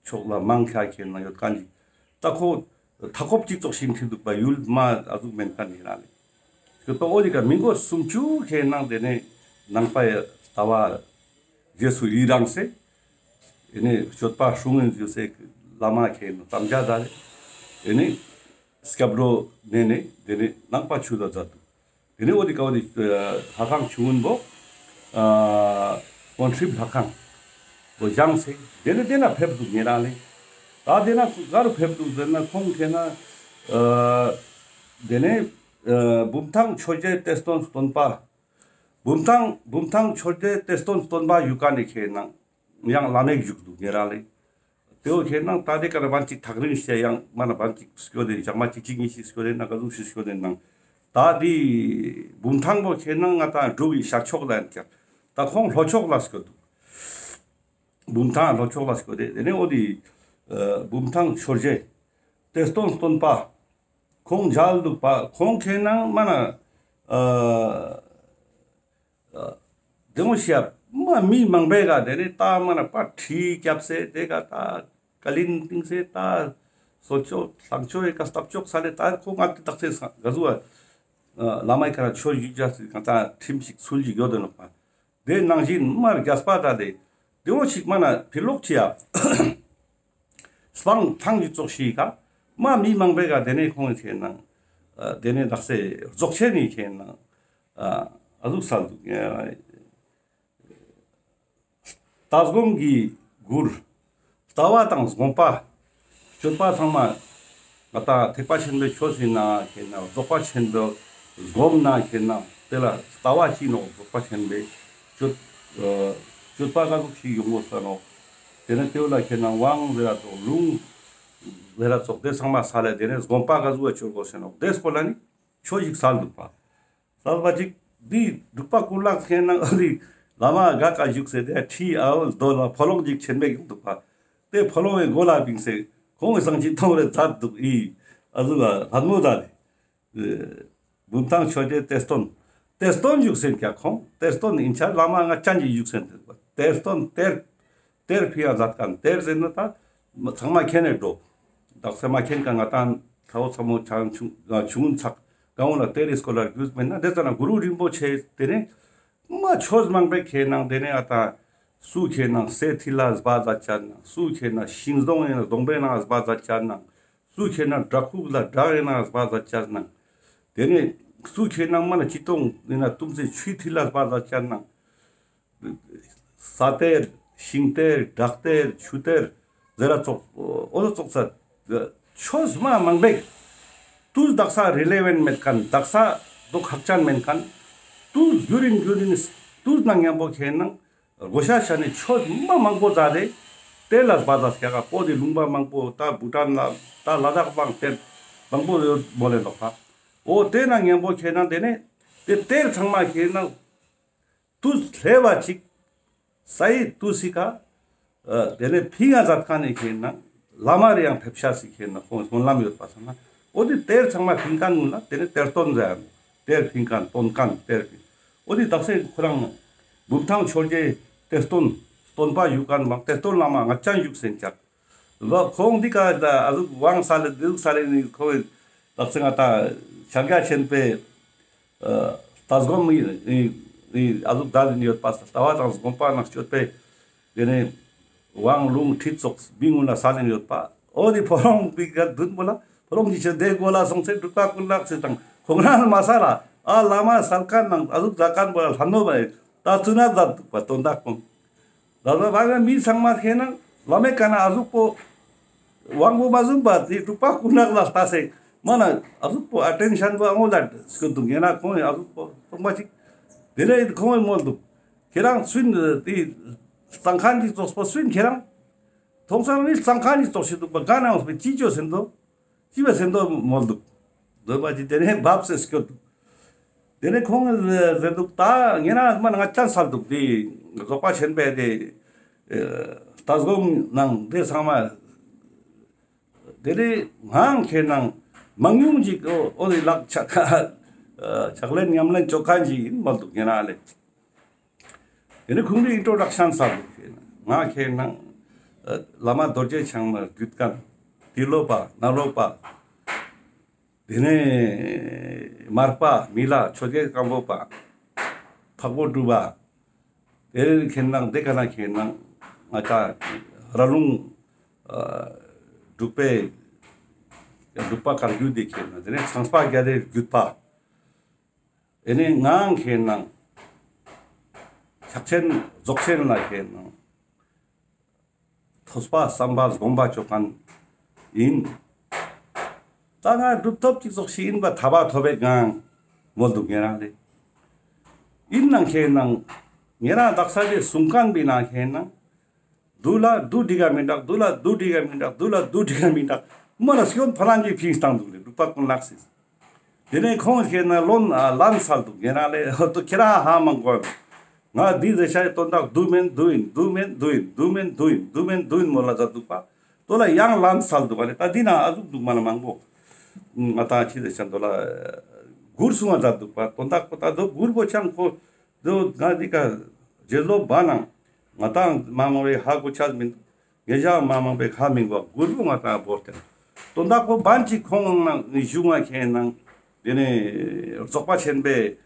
ཕྱོགས་ལ་མང་ཆེ་ཁྱེད་ནང་ཡོད་མཁན་ཞིག་ད་ཁོ་ཐ་ཁོབ་ཅིག་ཙོགས་ཤིག་འཁྲིད་འདུག་པ་ཡུལ་མ་ཨ་ཟུག་མེད་མཁན་ཡིན་ན་ལེ། ཁྱོད་པ་ཨོ་དི་ཀ་མི་མགོ་སུམ་ཅུ་ཁྱེད་ནང་དེ་ནས་ནང་པ་ཡ་ལྟ་བ་རྗེས་སུ་ཡི་རང་སེ། ཨེ་ནི་སྤྱོད་པ་སྲུང་ངན་ཟེར་སེ་བླ་མ་མཁན་དམ་བཅའ་ད་རེ། ཨེ་ནི་སྐྱབས་འགྲོ་ནས་ནས་དེ་ནི་ནང་པ་ཆུ་ད་མཛད་འདུག་དེ་ནི་འོ་དི་ཀ་འོ་དི་ལྷ་ཁང་ཆུང་ངུན་པོ། སྔོན་ཧྲིབ་ལྷ་ཁང་པོ་བཞེངས་སེ་དེ་ནི་དེ་ན་ཕེབས་འདུག་ཉེ་རང་ལེ། ད་དེ་ན་ག་རུ་ཕེབས་འདུག་ཟེར་ན་ཁོང་ཁེ་ན། དེ་ནི་བུམ་ཐང་ཆོས་རྗེ་གཏེར་སྟོན་སྟོན་པ། བུམ་ཐང་བུམ་ཐང་ཆོས་རྗེ་གཏེར་སྟོན་སྟོན་པ་ཡུ་ཀ་ནས་ཁྱེད་ནང་ཡང་བླ་མེད་བཞུགས་འདུག་ཉེ་རང་ལེ། དེའོ་ཁྱེད་ནང་ད་དེ་ཀ་ན་བན་ཅིག་ཐག་རིང་བཤད་ཡང་མ་ན་བན་ཅིག་སྐྱོ་དེ་ཞག་མ་ཅིག་ཅིག་གཉིས་ཤིག་སྐྱོ་དེ་ན་ག་ཟུག་ཤིག་སྐྱོ་དེ་ནང་ད་དེ་བུམ་ཐང་པོ་ཁྱེད་ནང་ང་ད་འབྲུག་གི་ཤར་ཕྱོགས་ལ་ཡིན་ཀྱང་ད་ཁོང་ལྷོ་ཕྱོགས་ལ་སྐྱོ་འདུག་བུམ་ཐང་ལྷོ་ཕྱོགས་ལ་སྐྱོ་དེ་དེ་ནས་འོ་དེ་བུམ་ཐང་ཆོས་རྗེ་གཏེར་སྟོན་སྟོན་པ། ཁོང་མཇལ་འདུག་པ་ཁོང་ཁྱེད་ནང་མ་ན། དེ་མོ་ཤེས་མ་མི་མང་པོའི་ག་དེ་ནས་ད་མ་ན་པ་ཁྲི་བརྒྱབ་སེ་དེ་ག་ད་ཀ་ལིན་ཏིང་སེ་ད་སོ་ཅོ་ལྷག་ཅོ་ཡི་ག་སྟབས་ཅོག་ས་ལེ་ད་ཁོ་ང་དེ་དག་སེ་ས་ག་ཟུ་བ་བླ་མའི་ཁ་ཆོས་ཞུ་རྒྱ་སི་ག་ད་ཁྲིམས་ཤིག་ཚུལ་ཞིག་ཡོད་དེ་ནོག་པ། དེ་ནང་བཞིན་མར་རྒྱས་པ་ད་དེ་དེ་འོ་ཞིག་མ་ན་ཕི་ལོག་ཅི་ཡ། སྤང་ཐང་གི་ཙོག་ཤིག་ག་མ་མི་མང་པོའི་ག་དེ་ནས་ཁོང་ཁྱེད་ནང་། དེ་ནས་དག་སེ་རྫོགས་ཆེན་ནི་ཁྱེད་ནང་། ཨ་ཟུག་སལ་འདུག་ལྟ་སྒོམ་གྱི་མགུར། ལྟ་བ་དང་སྒོམ་པ། སྤྱོད་པ་ཚང་མ། ང་ད་ཐེག་པ་ཆེན་པོའི་ཆོས་ཟིན་ན་ཁྱེད་ན་རྫོགས་པ་ཆེན་པོའི་སྒོམ་ན་ཁྱེད་ན་དེ་ལ་ལྟ་བ་ཅི་ནོག་རྫོགས་པ་ཆེན་པོའི་སྤྱོད། སྤྱོད་པ་ག་ཟུག་ཞིག་ཡོང་དགོས་ས་ནོག་དེ་ནས་དེ་ལ་ཁྱེད་ན་དབང་ཟེར་ར་ཙོག་ལུང་ཟེར་ར་ཙོག་དེ་ཚང་མ་ས་ལ་དེ་ནས་སྒོམ་པ་ག་ཟུག་བ་སྤྱོད་དགོས་ས་ནོག་དེ་སྐོར་ལ་ནི་ཆོས་ཞིག་སལ་འདུག་པ། ལྷག་པ་ཅིག་འདི་འབྲུག་པ་ཀུན་ལེགས་མཁན་ནང་འདི་བླ་མ་དགའ་དགའ་བཞུགས་ཟེར་དེ་ཁྲིའི་ཨ་བོ་རྡོ་ལ་ཕོ་ལོང་ཅིག་ཆེན་པོ་ཡོང་འདུག་པ། དེ་ཕོ་ལོང་བའི་མགོ་ལ་བིང་སེ་ཁོང་གི་སང་ཅིག་མཐོང་རེ་མཛད་འདུག་ཨི། ཨ་ཟུ་ལ་ལྷ་མོ་ད་རེ། བུམ་ཐང་ཆོས་རྗེ་གཏེར་སྟོན། གཏེར་སྟོན་བཞུགས་ཟེར་ཀྱང་ཁོང་གཏེར་སྟོན་ཡིན་ཆ་བླ་མ་ང་ཅན་གྱི་བཞུགས་ཟེར་འདུག་པ། གཏེར་སྟོན་གཏེར། གཏེར་ཕི་ཡ་མཛད་མཁན་གཏེར་ཟེར་ན་ད། ཚང་མ་མཁྱེན་ནས་འགྲོ། བདག་ཚང་མ་མཁྱེན་ག་ང་ཏང་ཚ་བོ་ཚ་མོ་ཆང་ཆུང་ཆུང་ངུན་ཚག་གང་འོང་ལ་གཏེར་རི་སྐོར་ལ་རྒྱུས་མེད་ན་དེ་ཙ་ན་གུ་རུ་རིན་པོ་ཆེ་དེ་ནས་མ་ཆོས་མང་པོའི་ཁྱེད་ནང་དེ་ནས་ཨ་ཏང་སུ་ཁྱེད་ནང་སེ་ཐི་ལ་སྦ་ཛ་ཅན་ནང་སུ་ཁྱེད་ནང་ཤིང་སྡོང་ཡིན་ན་སྡོང་པའི་ནང་སྦ་ཛ་ཅན་ནང་སུ་ཁྱེད་ནང་བྲག་ཁུག་ལ་བྲག་ཡིན་ནང་སྦ་ཛ་ཅན་ནང་དེ་ནས་སུ་ཁྱེད་ནང་མ་ན་ཅི་སྟོང་ཡིན་ན་ཏུམ་ཚེ་ཆུའི་ཐི་ལ་སྦ་ཛ་ཅན་ནང་། ས་གཏེར། ཤིང་གཏེར། བྲག་གཏེར། ཆུ་གཏེར། ཟེར་ར་ཙོགས་འོ་ཙོགས་ས་ཆོས་མ་མང་པོ་དུས་དག་ས་རི་ལེ་ཝན་མེད་མཁན་དག་ས་དུ་ཁག་ཅན་མེད་མཁན་དུས་རྒྱུ་རིན་རྒྱུ་རིན་དུས་ནང་མཉམ་པོ་ཁྱེད་ནང་ བགོ་བཤའ་བྱས་ནས་ཆོས་མ་མང་པོ་མཛད་དེ། དེ་ལ་བ་ཛ་སྐྱ་ག་པོ་དེ་ལུང་པ་མང་པོ་ད་བྷུ་ཊན་ལ་ད་ལ་དྭགས་ལ་དེ་མང་པོ་ཡོད་མོ་ལེ་ལོག་པ། འོ་དེ་ན་མཉམ་པོ་ཁྱེད་ན་དེ་ནས་དེ་དེར་ཚང་མ་ཁྱེད་ན་དུས་ལྷེ་བ་ཅིག་ས་ཡི་དུས་སི་ཁ། དེ་ནས་ཕིང་ང་མཛད་མཁན་ནི་ཁྱེད་ན་བླ་མ་རེ་ཡང་ཕེབས་ཤ་སི་ཁྱེད་ན་ཁོང་སྨོན་ལམ་ཡོད་པ་ཚང་ན། འོ་དེ་དེར་ཚང་མ་ཕིང་མཁན་ངུ་ལ་དེ་ནས་དེར་སྟོན་མཛད་ཡང་དེར་ཕིང་མཁན་སྟོན་མཁན་དེར་ཕིང་། འོ་དེ་དག་ས་ཁོ་རང་འབུམ་ཐང་ཆོས་རྗེ་དེར་སྟོན་སྟོན་པ་ཡུག་མཁན་མང་དེར་སྟོན་བླ་མ་ང་ཅང་ཡུག་སེན་ཀྱག་ལོ་ཁོང་འདི་ག་ད་ཨ་ཟུག་དབང་ས་ལེ་འདི་ཟུག་ས་ལེ་ནི་ཁོ་བའི་དག་ས་ང་ད་ཤར་རྒྱ་ཆེན་པའི་ལྟ་སྒོམ་ཨ་ཟུག་ད་ལེན་ཡོད་པ་ལྟ་བ་དང་སྒོམ་པ་ནང་སྤྱོད་པའི་དེ་ནས་དབང་ལུང་ཁྲིད་སོགས་བི་ངུ་ན་ས་ལེན་ཡོད་པ། འོ་དེ་ཕོ་རོང་བི་ག་བདུན་པོ་ལ་ཕོ་རོང་གི་ཆེ་དེ་གོ་ལ་སོང་ཚེ་འབྲུག་པ་ཀུན་ལགས་ཚེ་དང་ཁོང་རང་མ་ས་ལ་ཨ་བླ་མ་སལ་མཁན་ནང་ཨ་ཟུག་མཛད་མཁན་པོ་ལ་ལྷ་ནོ་བ་ད་ཚུ་ན་མཛད་འདུག་པ་དོན་དག་ཁོང་། ལ་ལ་བ་མི་ཚང་མ་ཁེ་ན་བླ་མའི་ཀ་ན་ཨ་ཟུག་པོ་དབང་པོ་མ་བཟུང་པ་དེ་འབྲུག་པ་ཀུན་ལགས་ལ་ལྟ་སེ་མ་ན་ཨ་ཟུག་པོ་ཨ་ཊེན་ཤན་པོ་ཨ་ངོ་ལ་སྐྱོད་འདུག་ངེ་ན་ཁོང་ཨ་ཟུག་པོ་སྟོང་པ་ཅིག་དེ་ལས་ཁོང་མོལ་འདུག་ཁྱེད་རང་ཚུན་དེ་གཙང་ཁང་གི་ཙོགས་པོ་ཚུན་ཁྱེད་རང་མཐོང་ས་ནི་གཙང་ཁང་གི་ཙོགས་ཤིག་འདུག་པ་ག་ན་ཡོང་སྤེ་ཅི་ཅོ་ཟེར་འདུག་ཅི་བ་ཟེར་འདུག་མོལ་འདུག་འདོད་པ་ཅི་དེ་ནས་བབས་སེ་སྐྱོད་འདུག་དེ་ནས་ཁོང་ཟེར་འདུག་ད་ངེ་ན་མ་ན་ང་ཅང་སལ་འདུག་དེ་རྫོགས་པ་ཆེན་པོའི་དེ་ལྟ་སྒོམ་ནང་དེ་ཚང་མ་དེ་ནས་ངའང་ཁྱེད་ནང་མང་ཉུང་ཅིག་ཨོ་ཨོ་དེ་ལག་ཆ་ཁ་ཕྱག་ལེན་ཉམས་ལེན་ཅོ་མཁན་ཅིག་ཡིན་མ་འདུག་ངེ་ན་ལེ། དེ་ནས་ཁོང་གིས་ཨིན་ཊྲོ་ཌག་ཤན་ས་འདུག་ཁྱེད་ནང་ང་ཁྱེད་ནང་བླ་མ་རྡོ་རྗེ་འཆང་མ་རྒྱུད་མཁན་ཏི་ལོ་པ་ནཱ་ལོ་པ། དེ་ནས་མར་པ་མི་ལ་ཆོས་རྒྱལ་སྐམ་པོ་པ། འཕགས་པོ་གྲུ་པ། དེ་ཁྱེད་ནང་དེ་ག་ན་ཁྱེད་ནང་ང་ཅག་ར་ལུང་འབྲུག་པའི་འབྲུག་པ་བཀའ་བརྒྱུད་དེ་ཁྱེད་ནང་དེ་ནས་ཚངས་པ་རྒྱ་རས་བརྒྱུད་པ། དེ་ནས་ངའང་ཁྱེད་ནང་ཕྱག་ཆེན་རྫོགས་ཆེན་ལ་ཁྱེད་ནང་ཐོས་པ་བསམ་པ་སྒོམ་པ་ཅོ་མཁན་ཡིན། ད་ང་གྲུབ་ཐོབ་ཅིག་ཙོགས་ཤིག་ཡིན་པ་ཐ་བ་ཐོབ་པའི་ངང་མོལ་འདུག་ངེ་རང་རེད། ཡིན་ནང་ཁྱེད་ནང་ངེ་རང་དག་ས་དེ་གསུང་མཁན་པའི་ནང་ཁྱེད་ནང་། དུ་ལ་དུ་འགྲིག་ག་མི་འདྲ་དུ་ལ་དུ་འགྲིག་ག་མི་འདྲ་དུ་ལ་དུ་འགྲིག་ག་མི་འདྲ་མོ་ལ་སྐྱོན་ཕ་རང་གིས་ཕིང་བཏང་འདུག་ལེ་འབྲུག་པ་ཀུན་ལགས་སི། དེ་ནས་ཁོང་ཁྱེད་ན་ལོན་ལན་སལ་འདུག་ངེ་རང་ལེ་ཧོ་ཏུ་ཁྱེད་རང་ཧ་མ་གོ་ང་འདི་ཟེར་ཤ་ཡི་དོན་དག་དུ་མེན་དུ་ཡིན་དུ་མེན་དུ་ཡིན་དུ་མེན་དུ་ཡིན་དུ་མེན་དུ་ཡིན་མོ་ལ་ཟ་འདུག་པ། དོ་ལ་ཡང་ལན་སལ་འདུག་པ་ལེ་ད་འདི་ན་ཨ་ཟུག་འདུག་མ་ལ་མང་པོ། ང་ཏང་ཆི་ཟེར་ཤ་དོ་ལ་གུར་སུང་ང་ཟ་འདུག་པ་དོན་དག་པོ་ད་དོ་གུར་པོ་ཆང་ཁོ། དོ་ང་འདི་ཀ་རྗེ་ལོ་བ་ནང་ང་ཏང་མ་མང་བའི་ཧ་གོ་ཆ་མིན། ངེད་ཅག་མ་མང་པའི་ཁ་མིན་པ་གུར་པོ་ང་ཏང་བོར་ཏེ། དོན་དག་པོ་བན་གྱི་ཁོང་ནང་ནི་གཞུང་ང་ཁེན་ནང་། དེ་ནས་རྫོགས་པ་ཆེན་པོའི་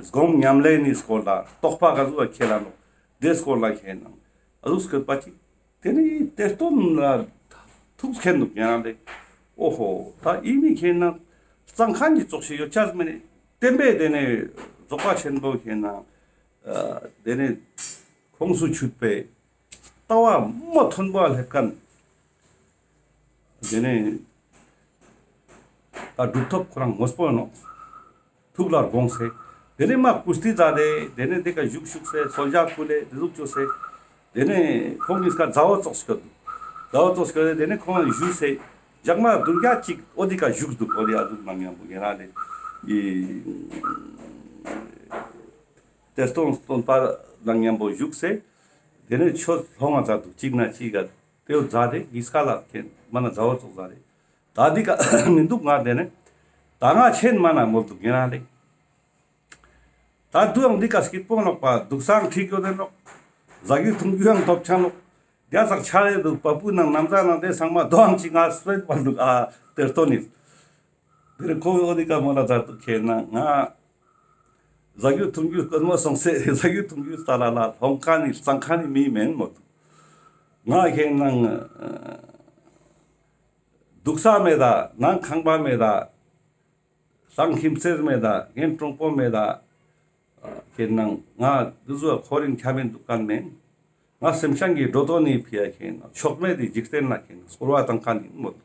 སྒོམ་ཉམས་ལེན་ནི་སྐོར་ལ་རྟོགས་པ་ག་ཟུག་ཁེ་ལ་ནོ། དེ་སྐོར་ལ་ཁེན་ནང་ཨ་ཟུག་སྐོར་པ་ཅིག་དེ་ནས་དེ་སྟོན་ལ་ཐུགས་ཁེན་འདུག་ཡང་ལེ། ཨོ་ཧོ་ད་ཨི་མི་ཁེན་ནང་གཙང་ཁང་གི་ཙོགས་ཤིག་ཡོད་ཆ་མེད་ནས་བསྟན་པའི་དེ་ནས་རྫོགས་པ་ཆེན་པོ་ཁེན་ནང་། དེ་ནས་ཁོང་སུ་ཆུད་པའི་ལྟ་བ་མ་མཐུན་པ་སླེབས་མཁན། དེ་ནས་ད་གྲུབ་ཐོབ་ཁོ་རང་ངོ་སྤོ་ནོ། ཐུགས་ལ་དགོངས་སེ། དེ་ནས་མ་ཀུ་སྟི་མཛད་དེ་དེ་ནས་དེ་ཀ་བཞུགས་བཞུགས་སེ་གསོལ་ཇ་ཕུལ་ལེ་དེ་ཟུག་བཅོས་སེ། དེ་ནས་ཁོང་གིས་ཀ་མཛའ་བོ་ཙོགས་སྐྱོད། མཛའ་བོ་ཙོགས་སྐྱོད་དེ་དེ་ནས་ཁོང་བཞུགས་སེ། ཇག་མ་བདུན་བརྒྱ་གཅིག་ཨོ་དེ་ཀ་བཞུགས་འདུག་ཨོ་དེ་ཨ་ཟུག་ནང་མཉམ་པོ་ངེ་རང་དེ། ཨི། གཏེར་སྟོན་སྟོན་པ་ནང་མཉམ་པོ་བཞུགས་སེ། དེ་ནས་ཆོས་ལྷོང་ང་མཛད་འདུག་གཅིག་ན་གཅིག་ག་དེའུ་མཛད་དེ་གིས་ཀ་ལ་ཁེན་མ་ན་མཛའ་བོ་ཙོགས་མཛད་དེ། ད་འདི་ཀ་མི་འདུག་ང་དེ་ནས། ད་ང་ཆེན་མ་ན་མོལ་འདུག་ངེ་རང་ལེ། ད་དུའང་འདི་ཀ་སྐྱིད་པོ་ནོག་པ་འདུག་སང་ཁྲིད་གྱོ་དེ་ནོག་ཟ་རྒྱུ་འཐུང་རྒྱུའང་ཐོབ་ཆ་ནོག་རྒྱ་ཚག་ཆ་རེ་འདུག་པ་པུ་ནང་ནམ་ཟ་ནང་དེ་ཚང་མ་དོའང་ཅི་ང་སོད་པ་འདུག་ཨ་དེར་ཏོ་ནི། དེར་ཁོ་ཨོ་འདི་ཀ་མོ་ལ་ཛ་དུ་ཁེ་ན་ང་། ཟ་རྒྱུ་འཐུང་རྒྱུ་དཀོན་མོ་སོང་སེ་ཟ་རྒྱུ་འཐུང་རྒྱུ་ཙ་ལ་ལ་ལྷོང་ཁ་ནི་གཙང་ཁ་ནི་མི་མེན་མོད། ང་ཁེ་ནང་། འདུག་ས་མེད་ད་ནང་ཁང་པ་མེད་ད། སང་ཁྱིམ་མཚེས་མེད་ད་ངན་གྲོང་པོ་མེད་ད། ཁེ་ནང་ང་འདི་ཟུ་ཁོ་རིན་ཁྱ་མེན་འདུག་གན་མེན། ང་སེམས་ཅན་གྱི་འགྲོ་དོན་ནི་ཕི་ཡ་ཁེ་ན་ཕྱོགས་མེད་དེ་འཇིག་རྟེན་ལ་ཁེ་ན་སྐོར་བ་དང་ཁ་ནི་མོད།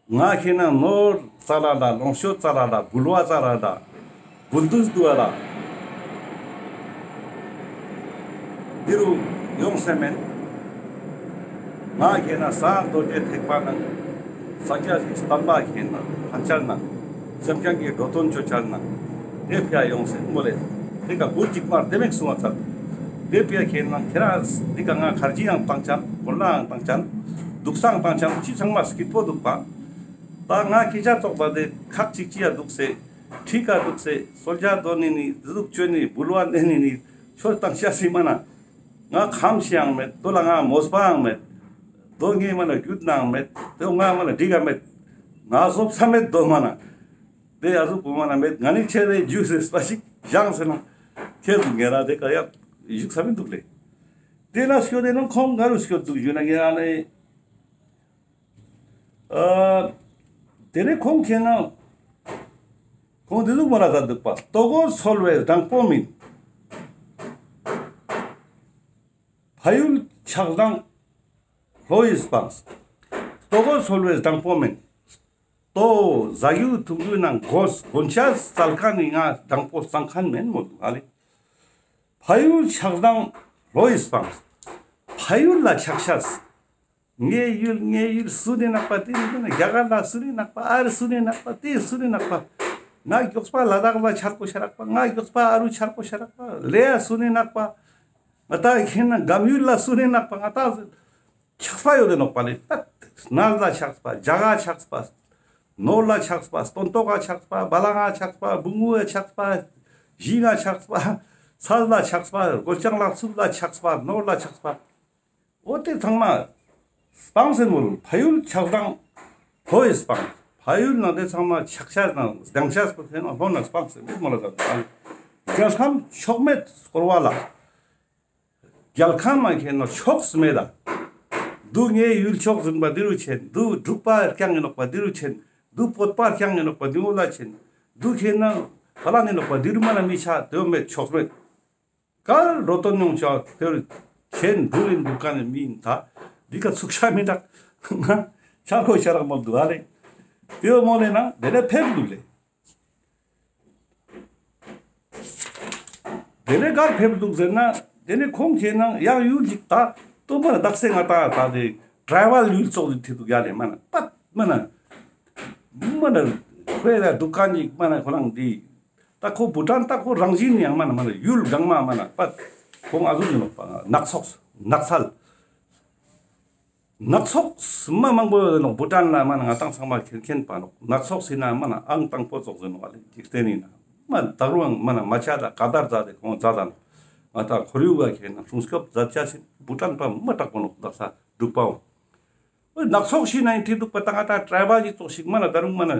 ང་ཁེ་ན་ནོར་ཙ་ལ་ལ་ལོངས་སྤྱོད་ཙ་ལ་ལ་འབུལ་བ་ཙ་ལ་ལ་འབུལ་དུས་དུ་བ་ལ། འདི་རུ་ཡོང་སེམས་མེད། ང་ཁྱེད་ན་ས་རྡོ་རྗེ་ཐེག་པ་ནང་། ས་སྐྱ་ཞིག་བསྟན་པ་ཁྱེད་ན་ཕན་ཆད་ན། སེམས་ཅན་གྱི་འགྲོ་དོན་ཅོ་ཆ་ན། དེ་ཕྱིར་ཡོང་སེམས་མོ་ལེ། དེ་ག་བུར་གཅིག་མར་དེ་མེད་གསུང་བ་ཚར། དེ་ཕྱིར་ཁྱེད་ན་ཁྱེད་ར་འདི་ག་ང་ཁར་ཇི་ཡང་བཏང་ཆ། གོ་ལའང་བཏང་ཆ། འདུག་སང་བཏང་ཆ་ཅི་ཚང་མ་སྐྱིད་པོ་འདུག་པ། ད་ང་ཁྱེད་ཅག་ཚོགས་པ་དེ་ཁག་ཅིག་ཅི་ཡ་འདུག་སེ། ཁྲིག་ག་འདུག་སེ། སོལ་ཇ་དོ་ནི་ནི་དེ་ཟུག་ཅོ་ནི་འབུལ་བ་ནི་ནི་ནི་ཆོས་བཏང་ཤ་སི་མ་ན། ང་ཁམས་ཤིའང་མེད། དོ་ལ་ང་མོས་པའང་མེད། དོ་ངའི་མ་ན་རྒྱུད་ནའང་མེད། དོ་ང་མ་ན་འགྲིག་ག་མེད། ང་སོབ་ས་མེད་དོ་མ་ན། དེ་ཡ་ཟུག་པོ་མ་ན་མེད། ང་ནི་ཆེ་རེ་ཇུས་སི་སྤ་ཞིག་བཞེངས་སེ་ན། ཁྱེད་དུ་ངེ་ར་དེ་ག་ཡ་བཞུགས་ས་མི་འདུག་ལེ། དེ་ན་སྐྱོ་དེ་ནང་ཁོང་ང་རུ་སྐྱོ་འདུག་ཞུ་ན་ངེ་ར་ནི། ཨ། དེ་ནས་ཁོང་ཁྱེད་ན། ཁོང་དེ་ཟུག་མ་ལ་ད་འདུག་པ། ལྟོ་གོས་སོལ་བའི་སྦྲང་པོ་མིན། ཕ་ཡུལ་ཆགས་སྡང་ལྷོ་ཡི་སྤངས། ལྟོ་གོས་སོལ་བའི་སྦྲང་པོ་མིན། ལྟོ་ཟ་རྒྱུ་འཐུང་རྒྱུ་ནང་གོས་གོན་ཆས་སལ་མཁན་ནི་ང་སྦྲང་པོ་སྤང་མཁན་མིན་མོད་ཨ་ལེ། ཕ་ཡུལ་ཆགས་སྡང་ལྷོ་ཡི་སྤངས། ཕ་ཡུལ་ལ་ཆགས་ཤས། ངའི་ཡུལ་ངའི་ཡུལ་སུ་ནི་ནག་པ། དེ་ནི་རྒྱ་གར་ལ་སུ་ནི་ནག་པ། ཨ་རི་སུ་ནི་ནག་པ། དེ་སུ་ནི་ནག་པ། ང་མགྱོགས་པ་ལ་དྭགས་ལ་ཆར་པོ་ཤ་རག་པ། ང་མགྱོགས་པ་ཨ་རུ་ཆར་པོ་ཤ་རག་པ། ལེ་ཡ་སུ་ནི་ནག་པ། ང་ད་ཁྱེད་ན་འགམ་ཡུལ་ལ་སུ་ནི་ནག་པ། ང་ད་ཆགས་པ་ཡོད་དེ་ནོག་པ་ལེ། ད་ནག་ལ་ཆགས་པ། རྒྱ་ག་ཆགས་པ། ནོར་ལ་ཆགས་པ། སྟོན་ཐོག་ག་ཆགས་པ། བ་ལང་ང་ཆགས་པ། བུང་བུ་ཆགས་པ། གཞི་ང་ཆགས་པ། ཚལ་ལ་ཆགས་པ། རྒོད་ལྕང་ལ་ཚུགས་ལ་ཆགས་པ། ནོར་ལ་ཆགས་པ། འོ་དེ་ཚང་མ་སྤང་སེ་མོ་ལ་ཕ་ཡུལ་ཆགས་སྡང་ལྷོ་ཡི་སྤངས། ཕ་ཡུལ་ནང་དེ་ཚང་མ་ཆགས་ཤ་དང་སྡང་ཤ་སྤོ་ཁེ་ན་ལྷོ་ན་སྤངས་སེ་མེད་མོ་ལ་ད་དང་། རྒྱལ་ཁམས་ཕྱོགས་མེད་བསྐོར་བ་ལ། རྒྱལ་ཁམས་མ་ཁེ་ན་ཕྱོགས་མེད་ད། འདུ་ངའི་ཡུལ་ཕྱོགས་ཟིན་པ་འདི་རུ་ཆེན། འདུ་འབྲུག་པ་རྐྱང་ཡིན་ནོག་པ་འདི་རུ་ཆེན། འདུ་བོད་པ་རྐྱང་ཡིན་ནོག་པ་འདི་འོ་ལ་ཆེན། འདུ་ཁེ་ན་ཧ་ལ་ནི་ནོག་པ་འདི་རུ་མ་ན་མི་ཆ་དེ་མེད་ཕྱོགས་མེད། གར་རོ་ཏོ་ཉུང་ཆ་དེར་ཁྱེད་འདུལ་ལིན་འདུག་ག་ནས་མིན་ད། འདི་ག་ཚུགས་ཤ་མི་འདྲ། ང་ཤ་ཁོ་ཤ་རག་མ་འདུག་ཨ་ལེ། དེའོ་མོ་ལེ་ན་དེ་ནས་ཕེབས་འདུག་ལེ། དེ་ནས་གར་ཕེབས་འདུག་ཟེར་ན། དེ་ནས་ཁོང་ཁྱེད་ན་ཡང་ཡུལ་ཅིག་ད་སྟོན་པ་ལ་བདག་སེ་ང་ད་ད་དེ་ཏྲའི་བལ་ཡུལ་ཙོགས་ལ་ཐེ་འདུག་ཡ་ལེ་མ་ན་པད་མ་ན། མ་ན་ཁོས་ལ་འདུག་ག་ནས་མ་ན་ཁོ་རང་འདི། ད་ཁོ་བུ་ཊན་ད་ཁོ་རང་བཞིན་ཡང་མ་ན་མ་ན་ཡུལ་གང་མ་མ་ན་པད་ཁོང་ཨ་ཟུག་ཡིན་ནོག་པ་ནགས་ཚོགས་ནགས་ཚལ། ནགས་ཚོགས་མ་མང་པོ་ཡོད་ནོག་བུ་ཊན་ལ་མ་ན་ང་ཏང་ཚང་མ་མཁྱེན་མཁྱེན་པ་ནོག་ནགས་ཚོགས་ཟེར་ན་མ་ན་ཨང་དང་པོ་ཙོགས་ཟེར་ནོག་ཨ་ལེ་འཇིག་རྟེན་ཡིན་ན་མ་ད་རུང་མ་ན་མ་ཆ་ད་ག་དར་ཛ་དེ་ཁོང་ཛ་ད་ནོག་ང་ཏང་ཁོར་ཡུག་ག་ཁྱེད་ན་སྲུང་སྐྱོབ་ཛ་ཆ་ཟིན་བུ་ཊན་པ་མ་དྲག་པོ་ནོག་དག་ས་འདུག་པའོ། ནགས་ཚོགས་ཤིག་ན་ཡིན་དེ་འདུག་པ་ད་ང་ད་ཏྲའི་བལ་གྱི་ཚོགས་ཤིག་མ་ན་ད་རུང་མ་ན་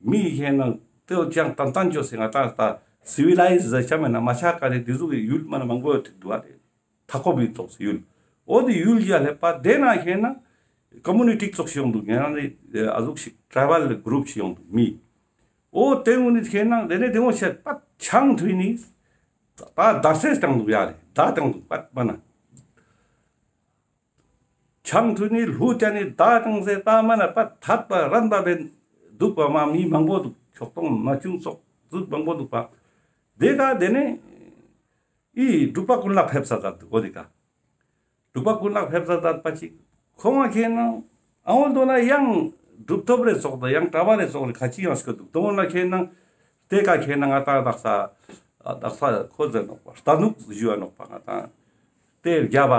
མི་ཡི་ཁྱེད་ན་དེའོ་ཅང་ཏན་ཏན་ཅོ་སེ་ང་ཏང་ད་སི་ཝི་ལའི་ཛི་ཆ་མེད་ན་མ་ཆ་ག་རེ་དེ་ཟུག་གི་ཡུལ་མ་ན་མང་པོ་ཡོད་ཐིག་འདུག་ཨ་རེ། མཐའ་འཁོབ་ཡུལ་ཙོགས་སུ་ཡུལ། འོ་དེ་ཡུལ་ཡ་ལེ་པ་དེ་ན་ཁྱེད་ན་ཀོ་མུ་ནི་ཊི་ཙོགས་ཤིག་ཡོང་འདུག་ངེད་རང་ནི་ཨ་ཟུག་ཤིག་ཏྲའི་བལ་གུ་རུབ་ཤིག་ཡོང་འདུག་མི། འོ་དེ་ངུ་ནི་ཁྱེད་ན་དེ་ནས་དེ་ངོ་ཤེས་པ་ཆང་ཐུས་ནི་པ་དར་སེ་བཏང་འདུག་ཡ་ལེ་ད་བཏང་འདུག་པ་པ་ན། ཆང་ཐུ་ནི་ལྷུ་ཅ་ནི་ད་ཏང་སེ་ད་མ་ན་པ་ཐད་པ་རན་པ་བེན་འདུག་པ་མ་མི་མང་པོ་འདུག་ཁྱོག་ཏོང་མ་ཆུང་སོགས་འདུག་མང་པོ་འདུག་པ། དེ་ད་དེ་ནས་ཨི་འབྲུག་པ་ཀུན་ལེགས་ཕེབས་ས་ད་འདུག་གོ་དེ་ཀ། འབྲུག་པ་ཀུན་ལེགས་ཕེབས་ས་ད་པ་ཅིག་ཁོང་ང་ཁྱེད་ན་ཨ་འོལ་དོ་ན་ཡང་གྲུབ་ཐོབ་རེ་སོགས་དང་ཡང་གྲྭ་པ་རེ་སོགས་རེ་ཁ་ཅིག་ཡང་སྐྱོད་འདུག་དོ་ན་ཁྱེད་ན་དེ་ཀ་ཁྱེད་ན་ང་ད་དག་ས་དག་ས་ཁོ་ཟེར་ནོག་པ་རྟ་ནུག་ཞུ་བ་ནོག་པ་ང་ད་དེ་རྒྱ་བ།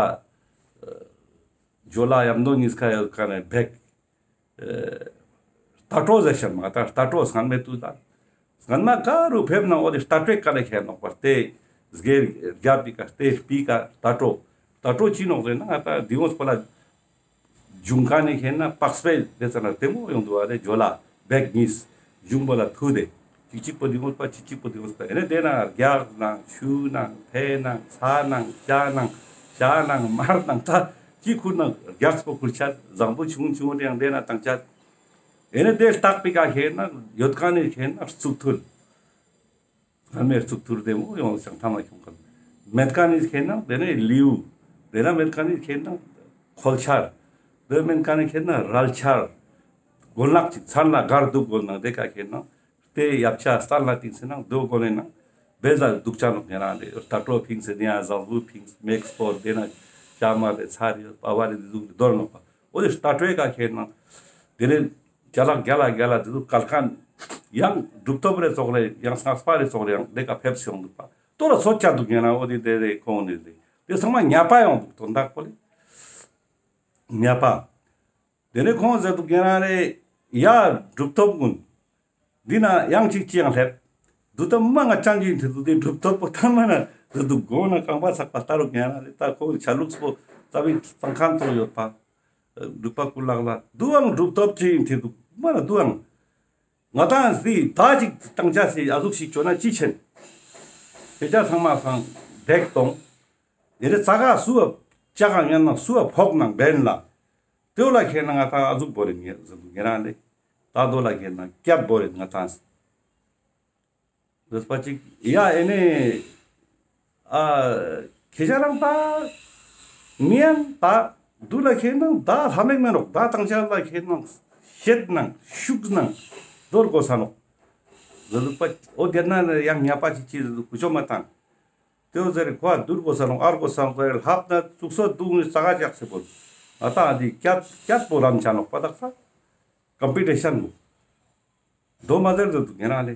ཇོ་ལ་ཡམ་དོ་གཉིས་ཀ་ཡོད་ཀ་ནས་བེག་རྟ་གྲོ་ཟེར་ཤམ་ང་ད་རྟ་གྲོ་སྔན་མེད་དུ་ད། སྔན་མ་ག་རུ་ཕེབས་ན་འོ་དེ་རྟ་གྲོས་ཀ་ལས་ཁྱེར་ནོག་པ་རྟའི་སྒེར་རྒྱབ་པི་ཀ་རྟའི་སྤི་ཀ་རྟ་གྲོ། རྟ་གྲོ་ཅི་ནོག་ཟེར་ན་ང་ད་འདི་འོ་སྤོ་ལ་འབྱུང་ཁ་ནས་ཁྱེར་ན་པགས་པའི་དེ་ཙ་ན་དེ་མོ་ཡོང་འདུག་བ་རེད་ཇོ་ལ་བེག་གཉིས། འབྱུང་པོ་ལ་ཐུག་སྟེ། གཅིག་གཅིག་པོ་འདི་ངོ་པ་གཅིག་གཅིག་པོ་འདི་ངོ་པ་ཨེ་ནས་དེ་ན་རྒྱག་ནང་ཆུ་ནང་ཕེ་ནང་ཚ་ནང་ཅ་ནང་ཤ་ནང་མར་ནང་ད་གཅིག་ཁུར་ནང་རྒྱག་སྤོ་ཁུར་ཆ་བཟང་པོ་ཆུང་ཆུང་དེ་ཡང་དེ་ན་བཏང་ཆ། ཨེ་ནས་དེ་སྟག་པི་ཀ་ཁེ་ན་ཡོད་ཀ་ནས་ཁེ་ན་གཙུག་ཐུལ། སྔར་མེད་གཙུག་ཐུལ་དེ་མོ་ཡོང་ཞང་ཐ་མ་ཁྱོང་ཀ། མེད་ཀ་ནས་ཁེ་ན་དེ་ནས་ལིའུ། དེ་ན་མེད་ཀ་ནས་ཁེ་ན་ཁོལ་ཆར། དེ་མེད་ཀ་ནས་ཁེ་ན་རལ་ཆར། གོན་ལག་ཅིག་ཚར་ན་གར་འདུག་གོན་ནང་དེ་ཀ་ཁེ་ན། དེ་ཡབ་ཆ་སྟན་ལ་ཏིང་སེ་ནང་རྡོ་གོ་ནས་ནང་། བེ་ཟ་སྡུག་ཅག་ནོག་ཉེ་རང་རེད། ལྟ་གྲོགས་ཕིང་སེ་དེ་ཡང་ཟངས་བུ་ཕིང་སེ་མེག་སི་པོར་དེ་ན་ཤ་མ་རེད་ཚ་རེད་པ་བ་རེད་དེ་ཟུག་རེད་དོར་ནོག་པ། འོ་དེ་ལྟ་གྲོགས་ག་ཁེ་ནང་དེ་ནས་རྒྱ་ལག་རྒྱ་ལག་རྒྱ་ལག་དེ་ཚོ་གལ་ཁན་ཡང་གྲུབ་ཐོབ་རེ་ཙོག་རེ་ཡང་སྔགས་པ་རེ་ཙོག་རེ་ཡང་དེ་ག་ཕེབས་སེ་ཡོང་འདུག་པ། ལྟོ་ལ་ཚོད་ཆ་འདུག་ཉེ་རང་འོ་དེ་དེ་རེད་ཁོང་ནི་རེད་དེ་ཚང་མ་ཉ་པ་ཡོང་འདུག་དོན་དག་པོ་ལེ་ཉ་པ། དེ་ནས་ཁོང་ཟེར་འདུག་ཉེ་རང་རེད། ཡ་གྲུབ་ཐོབ་ཀུན། འདི་ན་ཡང་གཅིག་ཅི་ཡང་སླེབས། འདུག་ད་མ་ང་ཅང་གི་དེ་འདུག་དེ་གྲུབ་ཐོབ་པོ་ཐ་མ་ན་ཟེར་འདུག་དགོང་ན་རྐང་པ་ཚགས་པ་ལྟ་རུ་ཉེ་རང་རེད། ད་ཁོང་ཆ་ལུགས་པོ་རྩ་བའི་གཙང་ཁང་ཐོག་ཡོད་པ། འབྲུག་པ་ཀུན་ལེགས་ལ་འདུག་ཨང་གྲུབ་ཐོབ་ཅི་ཡིན་དེ་འདུག་མ་ན་འདུག་ཨང་། ང་དང་སི་ད་ཅིག་བཏང་ཆ་སི་ཨ་ཟུག་ཞིག་བྱོས་ན་ཅི་ཆེན། དེ་ཅག་ཚང་མ་སང་བདེག་གཏོང་། དེ་རེ་ཙ་ག་སུ་བ་ཅག་ག་ངན་ན་སུ་བ་ཕོག་ནང་བན་ལ། དེ་ལ་ཁེ་ན་ང་དང་ཨ་ཟུག་བོ་རེ་ངེ་ཟེར་འདུག་ཉེ་རང་ལེ། ད་དོ་ལ་ཁེ་ན་སྐྱབས་བོ་རེ་ང་དང་སི། རེས་པ་ཅིག་ཡ་ཨེ་ནེ། ཨ། ཁྱེད་ཅག་རང་ད། མི་ཡང་ད། འདུག་ལ་ཁེ་ནང་ད་ལྷ་མེག་མེ་རོག་ད་དང་ཅག་ལ་ཁེ་ནང་། བཤད་ནང་ཤུགས་ནང་། རྡོར་གོ་ས་ནོག །ཟེར་འདུག་པ། འོ་དེ་ན་ཡང་ཉ་པ་ཅིག་ཅི་ཟེར་འདུག་ཀུ་ཅོ་མ་དང་། དེའོ་ཟེར་ཁོ་ཨ་འདུར་གོ་ས་ནོག་ཨར་གོ་ས་ནོག་ཟེར་ལྷབ་ན་ཙུག་སོ་འདུག་ནི་ས་ག་ཅག་སེ་བོ། ཨ་ད་ཨ་དི་སྐྱབས་སྐྱབས་པོ་རམ་ཆ་ནོག་པ་དག་ས། ཀམ་པི་ཊི་ཤན་བོ། མདོ་མ་ཟེར་ཟེར་འདུག་ཉེ་རང་ལེ།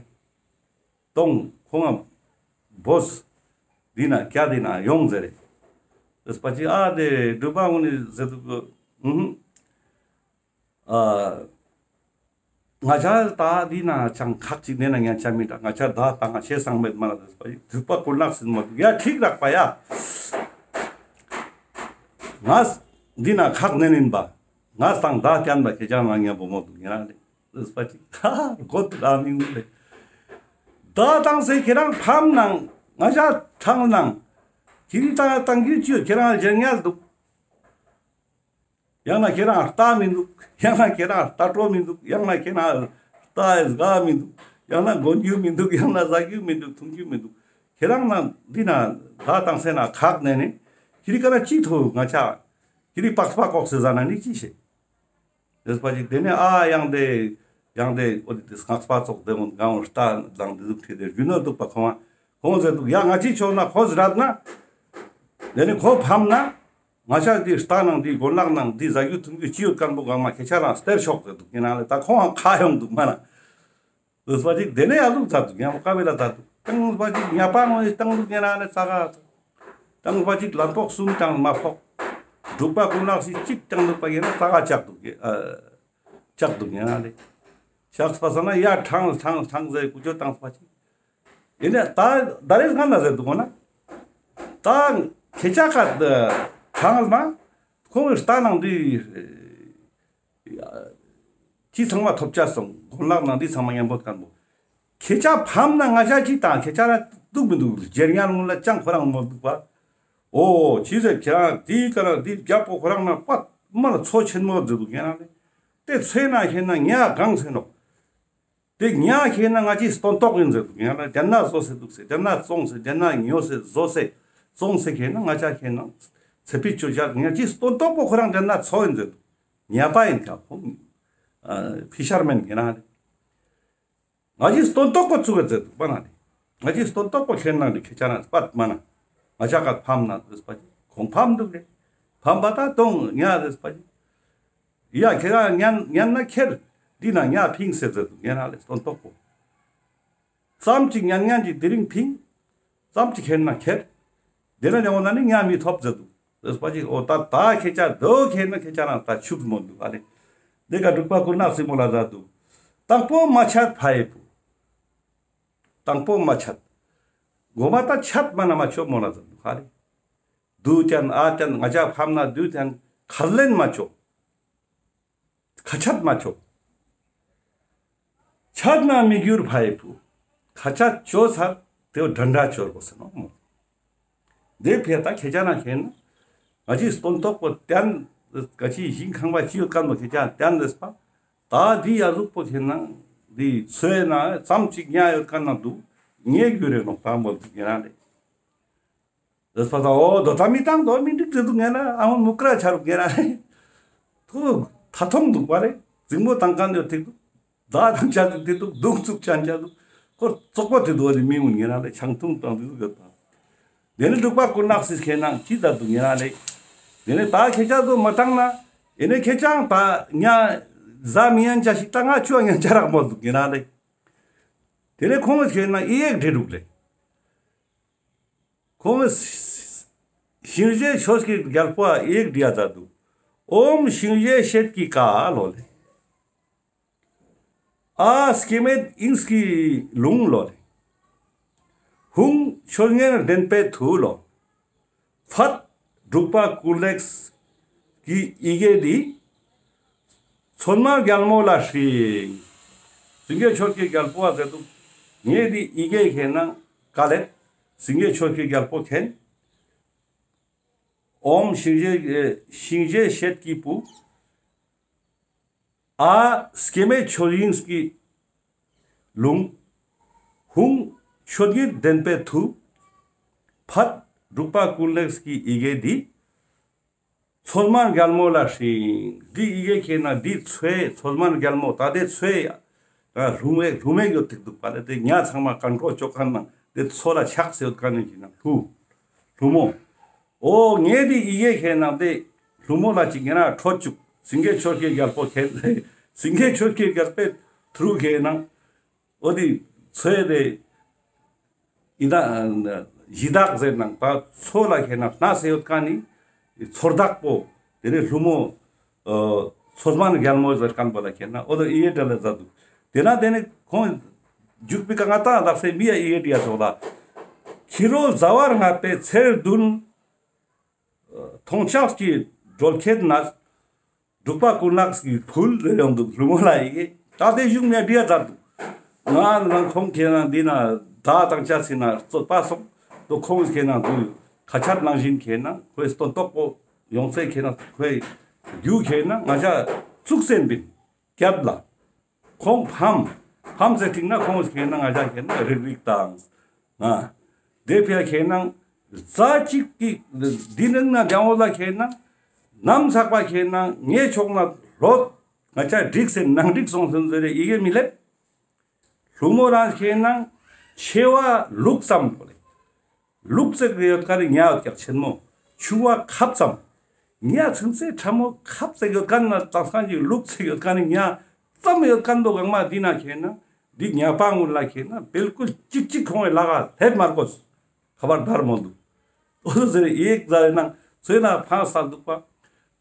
གཏོང་ཁོང་ང་བོས། འདི་ན་སྐྱ་འདི་ན་ཡོང་ཟེར་རེད། ཨེས་པ་ཅི་ཨ་དེ་འབྲུག་པ་ངོ་ནི་ཟེར་འདུག་གི། ཨུ་ཧུ། ཨ། ང་ཅག་ད་འདི་ན་ཅང་ཁག་ཅིག་ནས་ན་ཉན་ཆ་མི་འདྲ་ང་ཅག་ད་ད་ང་ཆེ་སང་མེད་མ་ལ་ཟེར་པ་ཡི་འབྲུག་པ་ཀུན་ལེགས་ཟེར་མ་འདུག་ཡ་ཁྲིག་རག་པ་ཡ། ང་འདི་ན་ཁག་ནས་ནིན་པ། ང་སང་ད་བསྟན་པ་ཁྱེད་ཅག་ང་ཉན་པོ་མོ་འདུག་ཉེ་རང་ལེ། ཟེར་པ་ཅིག་ད་གོ་ད་མིང་ལེ། ད་དང་སེ་ཁྱེད་རང་ཕམ་ནང་ང་ཅག་ཁྲང་ནང་། ཁྱེད་རིག་ད་དང་རྒྱུ་ཅི་ཡོད་ཁྱེད་རང་ལྗན་ཉལ་འདུག་ཡང་ན་ཁྱེད་རང་རྟ་མི་འདུག་ཡང་ན་ཁྱེད་རང་རྟ་གྲོ་མི་འདུག་ཡང་ན་ཁྱེད་རང་རྟ་ཟ་མི་འདུག་ཡང་ན་གོན་རྒྱུ་མི་འདུག་ཡང་ན་ཟ་རྒྱུ་མི་འདུག་འཐུང་རྒྱུ་མི་འདུག་ཁྱེད་རང་ན་འདི་ན་ད་དང་སེ་ན་ཁག་ནས་ནི་ཁྱེད་རིག་ག་ན་ཅི་ཐོ་ང་ཅག་ཁྱེད་རིག་པགས་པ་ལྐོག་སེ་ཟ་ན་ནི་ཅི་ཤེས། ཟེར་པ་ཅིག་དེ་ནས་ཨ་ཡང་དེ་ཡང་དེ་ཨོ་དེ་དེ་སྔགས་པ་ཚོགས་དེ་མོ་གང་རྟ་དང་དེ་ཟུག་ཁྲིད་དེ་རྒྱུ་ནོར་འདུག་པ་ཁོང་ཁོང་ཟེར་འདུག་ཡ་ང་ཅི་ཆོག་ན་ཁོ་ཟེར་རད་ན། དེ་ནས་ཁོ་ཕམ་ན། ང་ཅག་འདི་རྟ་ནང་འདི་གོན་ལག་ནང་འདི་ཟ་རྒྱུ་འཐུང་རྒྱུ་ཅི་ཡོད་ཀན་པོ་གང་མ་ཁྱེད་ཅག་རང་སྟེར་ཤོག་ཟེར་འདུག་ཡིན་ན་ལས་ད་ཁོང་ཁ་ཡོང་འདུག་མ་ན། ཟེར་པ་ཅིག་དེ་ནས་ཡ་ལུག་ཚ་འདུག་ཡང་ཀ་བེ་ལ་ཚ་འདུག་བཏང་པ་ཅིག་ཉ་པ་ངོ་ནས་བཏང་འདུག་ཉེ་རང་ནས་ཚ་ག་ཚ། བཏང་པ་ཅིག་ལམ་ཕོག་གསུམ་ཀྱང་མ་ཕོག་འབྲུག་པ་ཀུན་ལེགས་སི་གཅིག་བཏང་འདུག་པ་ཡིན་ན་ཚ་ག་ཆག་འདུག་གི་ཨ། ཆག་འདུག་ཉེ་རང་ནས། ཆག་པ་ས་ན་ཡ་ཁྲང་ཁྲང་ཁྲང་ཟེར་ཀུ་ཅོ་བཏང་པ་ཅིག་ཡིན་ནས་ད་ད་རེས་ང་ལ་ཟེར་འདུག་གོ་ན། ད་ཁྱེད་ཅག་ག་ཁྲང་ན་ཁོང་རྟ་ནང་འདི་ཅི་ཚང་མ་ཐོབ་ཆ་སོང་གོན་ལག་ནང་འདི་ཚང་མ་ཉན་པོ་ཀན་པོ། ཁྱེད་ཅག་ཕམ་ན་ང་ཅག་ཅི་དང་ཁྱེད་ཅག་ལ་འདུག་མི་འདུག་རྗེར་ཉལ་སྔོན་ལ་ཅང་ཁོ་རང་མོ་འདུག་པ། ཨོ་ཅི་ཟེར་ཁྱེད་རང་འདི་ཀ་རང་འདི་རྒྱབ་པོ་ཁོ་རང་ན་པ་མ་ལ་ཚོ་ཆེན་མོ་ཟེར་འདུག་ཁྱེད་རང་ལས། དེ་ཚོས་ན་ཁྱེད་ན་ཉ་གང་ཚེ་ནོ། དེ་ཉ་ཁྱེད་ན་ང་ཅི་སྟོན་ཐོག་ཡིན་ཟེར་འདུག་ཡང་ན་རྒྱ་ནག་བཟོ་ཟེར་འདུག་ཟེར་རྒྱ་ནག་བཙོང་ཟེར་རྒྱ་ནག་ཉོ་ཟེར་བཟོ་ཟེར་བཙོང་ཟེར་ཁྱེད་ན་ང་ཅག་ཁྱེད་ན་ཚེ་ཕི་ཅོ་ཅག་ང་ཅི་སྟོན་ཐོག་པོ་ཁོ་རང་རྒྱ་ནག་ཚོ་ཡིན་ཟེར་འདུག་ཉ་པ་ཡིན་ཁ་ཁོང་ཕི་ཤར་མེན་ཡིན་ན་ང་ཅི་སྟོན་ཐོག་པོ་ཚུགས་ཟེར་འདུག་པ་ན་ང་ཅི་སྟོན་ཐོག་པོ་ཁྱེད་ན་ཁྱེད་ཅག་ན་པད་མ་ན་ང་ཅག་ག་ཕམ་ན་ཟེར་པ་ཅི་ཁོང་ཕམ་འདུག་རེད་ཕམ་པ་ད་གཏོང་ཉ་ཟེར་པ་ཅི། ཡ་ཁྱེད་རང་ཉན་ཉན་ན་ཁྱེར། འདི་ན་ཉ་ཕིང་ཟེར་ཟེར་འདུག་ཉན་ན་ལས་སྟོན་ཐོག་པོ། ཙམ་ཅིག་ཉན་ཉན་གྱི་དེ་རིང་ཕིང་། ཙམ་ཅིག་ཁྱེར་ན་ཁྱེར། དེ་ན་ཉ་འོ་ན་ནི་ཉ་མི་ཐོབ་ཟེར་འདུག་ཟེར་པ་ཅིག་ཨོ་ད་ད་ཁྱེད་ཅག་དོ་ཁྱེར་ན་ཁྱེད་ཅག་རང་ད་ཆུབ་མོ་འདུག་ཨ་ནི། འདི་ག་འབྲུག་པ་ཀུན་ནག་སྲིན་མོ་ལ་ཟ་འདུག་དང་པོ་མ་ཆད་ཕ་ཡི་བུ། དང་པོ་མ་ཆད། མགོ་མ་ད་ཆད་མ་ན་མ་ཆོག་མོ་ལ་ཟ་འདུག་ཨ་ནི། དུ་ཅན་ཨ་ཅན་ང་ཅག་ཕམ་ན་དུ་ཅན་ཁ་ལེན་མ་ཆོག་ཁ་ཆད་མ་ཆོག་ཆད་ན་མི་འགྱུར་ཕ་ཡི་བུ། ཁ་ཆད་ཆོག་ཚར་དེ་འདྲ་འདྲ་ཆོག་གོ་ཟེར་ནོ་མོ། དེ་ཕེ་ད་ཁྱེད་ཅག་ན་ཁྱེད་ན། ང་ཅི་སྟོན་ཐོག་པོ་བསྟན། ག་ཅི་ཞིང་ཁང་པ་ཅི་ཡོད་ཀན་པོ་ཁྱེད་ཅག་བསྟན་རེས་པ། ད་འདི་ཡ་ཟུག་པོ་ཁྱེད་ན། འདི་ཚོས་ན་ཙམ་ཅིག་ཉ་ཡོད་ཀན་ན་འདུག་ཉེ་རྒྱུ་རེ་ནོག་དང་པོ་འདུག་ཉེ་རང་རེད། རེས་པ་ད་འོ་དོ་ད་མི་བཏང་དོ་མི་འགྲིག་ཟེར་འདུག་ངས་ན་ཨ་ཧོན་མུ་ཀ་ར་ཆ་རུག་ངས་ན་ཐུ་ཐ་ཐོང་འདུག་པ་རེད། འཛིང་མོ་བཏང་མཁན་ཡོད་ཐིག་འདུག་ཟླ་དང་ཆ་འདུག་དེ་འདུག་འདུག་ཚུགས་ཅན་ཆ་འདུག་ཁོ་བཙོག་པ་དེ་དུ་བ་དེ་མི་འུན་ཉེ་རང་ལས་ཆང་འཐུང་བཏང་དུས་སུ་གི་དང་། དེ་ནི་འབྲུག་པ་ཀུན་ལེགས་སི་ཁེ་ནང་ཅི་ད་དུ་ཉེ་རང་ལས། དེ་ནི་ད་ཁེ་ཆག་དུ་མ་བཏང་ན། ཨེ་ནི་ཁེ་ཆང་ད་ཉ་ཟ་མི་ཡན་ཆ་ཞིག་ད་ང་ཆུ་ཉན་ཆ་རག་མོ་དུ་ཉེ་རང་ལས། དེ་ནི་ཁོང་གི་ཁེ་ནང་ཨི་ཡེག་འབྲེ་རུག་ལས། ཁོང་གི་ཞིང་གཞེས་ཆོས་ཀྱི་རྒྱལ་པོ་ཨི་ཡེག་འབྲི་ཡ་ད་དུ། ཨོམ་ཞིང་གཞེས་ཤེད་ཀྱི་ཀ་ལོ་ལས། ཨ་སྐྱེ་མེད་དབྱིངས་ཀྱི་ལུང་ལོ་ལེ། ཧཱུྃ་མཆོད་ལྔའི་བདེན་པའི་མཐུ་ལོ། ཕཊ་འབྲུག་པ་ཀུན་ལེགས་ཀྱི་ཡི་གེ་འདི། མཚོ་སྨན་རྒྱལ་མོ་ལ་ཧྲིང་། སེང་གེ་ཆོས་ཀྱི་རྒྱལ་པོ་བ་ཟེར་དུ། ངས་འདི་ཡི་གེ་ཁེ་ནང་ག་ལེ། སེང་གེ་ཆོས་ཀྱི་རྒྱལ་པོ་མཁྱེན། ཨོམ་ཞིང་གཞེས་ཞིང་གཞེས་ཤེད་ཀྱི་བུ། ཨ་སྐྱེ་མེད་ཆོས་དབྱིངས་ཀྱི་ལུང་། ཧཱུྃ་མཆོད་ལྔའི་བདེན་པའི་མཐུ། ཕཊ་འབྲུག་པ་ཀུན་ལེགས་ཀྱི་ཡི་གེ་འདི། མཚོ་སྨན་རྒྱལ་མོ་ལ་ཧྲིང་། འདི་ཡི་གེ་ཁེ་ནང་འདི་མཚོའི་མཚོ་སྨན་རྒྱལ་མོ་ད་དེ་མཚོའི་ལྷུ་མེག་ལྷུ་མེག་ཡོད་ཐིག་འདུག་པ་ལས་དེ་ཉ་ཚང་མ་ཀན་གྲོ་ཅོ་ཁན་ནང་དེ་མཚོ་ལ་ཆགས་སེ་ཡོད་ཁན་ནི་ཅི་ན་ལྷུ། ལྷུ་མོ། ཨོ་ངས་དེ་ཡི་གེ་ཁེ་ནང་དེ་ལྷུ་མོ་ལ་ཅིག་ངེ་ན་ཁྲོ་བཅུག་སེང་གེ་ཆོས་ཀྱི་རྒྱལ་པོ་ཁེ་ནང་སེང་གེ་ཆོས་ཀྱི་རྒྱལ་པོའི་ཐུ་རུ་ཁེ་ནང་། ཨོ་དེ་མཚོའི་དེ་ཡི་དྭགས་ཡི་དྭགས་ཟེར་ནང་ད་མཚོ་ལ་ཁེ་ནང་ན་སེ་ཡོད་ཁན་ནི་མཚོ་བདག་པོ་དེ་ནི་ལྷུ་མོ། མཚོ་སྨན་རྒྱལ་མོ་ཟེར་ཁན་པོ་ལ་ཁེ་ན་ཨོ་དོ་ཨི་ཡེ་དྲ་ལ་ཟ་འདུག་དེ་ན་དེ་ནི་ཁོང་རྒྱུག་པའི་ཀ་ང་ཏང་ལག་སེ་མི་ཡ་ཨི་ཡེ་དྲི་ཡ་སོགས་ལ། ཁྱི་རོ་ཟླ་བ་ལྔ་པའི་ཚེས་བདུན། མཐོང་ཆགས་ཀྱི་སྒྲོལ་ཁྱེར་ན། འབྲུག་པ་ཀུན་ལེགས་ཀྱི་ཕུལ་ལེ་ཡོང་འདུག་ལྷུ་མོ་ལ་ཡི་གེ་ད་དེ་གཞུང་ནས་བྲིས་ཡ་མཛད་འདུག་ང་རང་ཁོང་ཁྱེད་རང་འདི་ན་ད་དང་ཆ་སི་ན་རྩོད་པ་སོང་དུ་ཁོང་ཁྱེད་རང་དུ་ཁ་ཆད་ནང་བཞིན་ཁྱེད་རང་ཁོའི་སྟོན་ཐོག་པོ་ཡོང་ཚེ་ཁྱེད་རང་ཁོའི་རྒྱུ་ཁྱེད་རང་ང་ཞ་བཙུགས་ཟིན་པིན་རྒྱབ་ལ་ཁོང་ཕམ་ཕམ་ཟེར་ཐིག་ན་ཁོང་ཁྱེད་རང་ང་ཞ་ཁྱེད་རང་རིག་རིག་དང་ང་དེ་ཕྱིར་ཁྱེད་རང་རྩ་གཅིག་གི་འདི་ནང་ན་རྒྱང་བོ་ལ་ཁྱེད་རང་ནམ་ཚག་པ་ཁྱེད་རང་ངའི་ཕྱོགས་ན་རོད། ང་ཅག་འགྲིག་ཟེར་ནང་འགྲིག་སོང་ཟིན་ཟེར་རེ་ཡི་གེ་མི་ལེབ། ལྷུ་མོ་རང་ཁྱེད་ནང་ཆེ་བ་ལུག་ཙམ་པོ་ལེ། ལུག་ཙེག་རེ་ཡོད་ཀ་རེ་ཉ་ཡོད་ཀྱག་ཆེན་མོ་ཆུ་བ་ཁབ་ཙམ། ཉ་ཚུན་ཚེ་ཕྲ་མོ་ཁབ་ཙེག་ཡོད་ཀ་ན་དང་སང་གི་ལུག་ཙེག་ཡོད་ཀ་རེ་ཉ་ཙམ་ཡོད་ཀ་འདོ་གང་མ་འདི་ན་ཁྱེད་ནང་འདི་ཉ་པ་ངུ་ལ་ཁྱེད་ནང་བེལ་ཀུལ་ཅིག་ཅིག་ཁོང་བའི་ལ་ག་ལྷེབ་མར་གོ་ཁ་པར་དར་མོ་འདུག་ཨོ་ཟེར་ཡེག་ཟ་རེ་ནང་ཚོས་ན་ཕང་ས་འདུག་པ།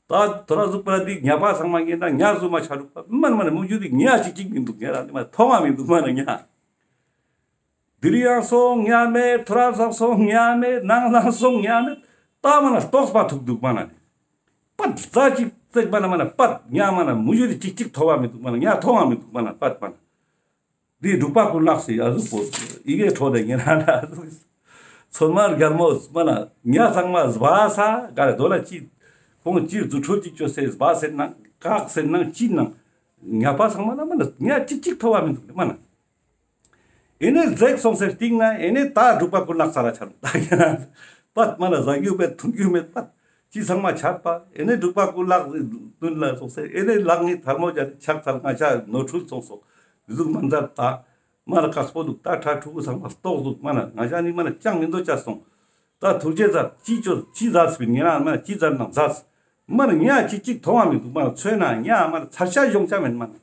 ད་ཐོ་ར་ཟུག་པ་ར་འདི་ཉ་པ་ཚང་མ་ངེ་ན་ཉ་ཟུ་མ་ཆ་རུག་པ་མན་མན་མུ་ཇུ་འདི་ཉ་ཅིག་ཅིག་མི་འདུག་ཉ་ར་འདི་མ་ཐོང་བ་མི་འདུག་མ་ན་ཉ། དིར་ཡང་སོང་ཉ་མེད་ཐོ་ར་ཟག་སོང་ཉ་མེད་ནང་ལ་སོང་ཉ་མེད་ད་མ་ན་ལྟོགས་པ་ཐུག་འདུག་མ་ན་ནི། པད་རྩ་ཅིག་བརྩེགས་པ་ན་མ་ན་པད་ཉ་མ་ན་མུ་ཇུ་འདི་ཅིག་ཅིག་ཐོ་བ་མི་འདུག་མ་ན་ཉ་ཐོང་བ་མི་འདུག་མ་ན་པད་མ་ན། འདི་འབྲུག་པ་ཀུན་ལེགས་སི་ཨ་ཟུག་པོ་ཡི་གེ་འཕྲོ་དེ་ཉེ་རང་ལ་ཨ་ཟུག་མཚོ་སྨན་རྒྱལ་མོ་མ་ན་ཉ་ཚང་མ་སྦ་ས་ག་རེ་རྡོ་ལ་ཅི་ཁོང་ཅི་རྫུ་འཕྲུལ་ཅི་ཅོ་སེ་སྦ་སེ་ནང་བཀག་སེ་ནང་ཅི་ནང་ཉ་པ་ཚང་མ་ན་མ་ན་ཉ་ཅིག་ཅིག་ཐོ་བ་མི་འདུག་མ་ན། ཨེ་ནེ་འཛེག་སོང་སེ་སྟིང་ན་ཨེ་ནེ་ད་འབྲུག་པ་ཀུན་ལེགས་ས་ལ་ཆར་ད་ཉེ་རང་པད་མ་ན་ཟ་རྒྱུ་མེད་འཐུང་རྒྱུ་མེད་པད་ཅི་ཚང་མ་ཆར་པ་ཨེ་ནེ་འབྲུག་པ་ཀུན་ལེགས་མདུན་ལ་སོང་སེ་ཨེ་ནེ་ལག་ངི་ཐལ་མོ་རྒྱ་ཆག་ཚར་ང་ཆ་ནོར་འཁྲུལ་སོང་སོང་། འདི་ཟུག་མ་མཛད་ད། མ་ལ་དཀགས་པོ་འདུག་ད་ཁྲ་ཕྲུ་གུ་ཚང་མ་ལྟོགས་འདུག་མ་ན་ང་ཅག་ནི་མ་ན་ཅང་མི་འདོད་ཅག་སོང་། ད་ཐུགས་རྗེ་མཛད་ཅི་ཅོ་ཅི་མཛད་སི་ཉེ་རང་མ་ན་ཅི་མཛད་ནང་མཛད། མ་ན་ཉ་ཅི་ཅིག་མཐོང་བ་མི་འདུག་མ་ན་ཚོས་ན་ཉ་མ་ན་ཚར་ཤ་གཞོང་ཅག་མེད་མ་ན།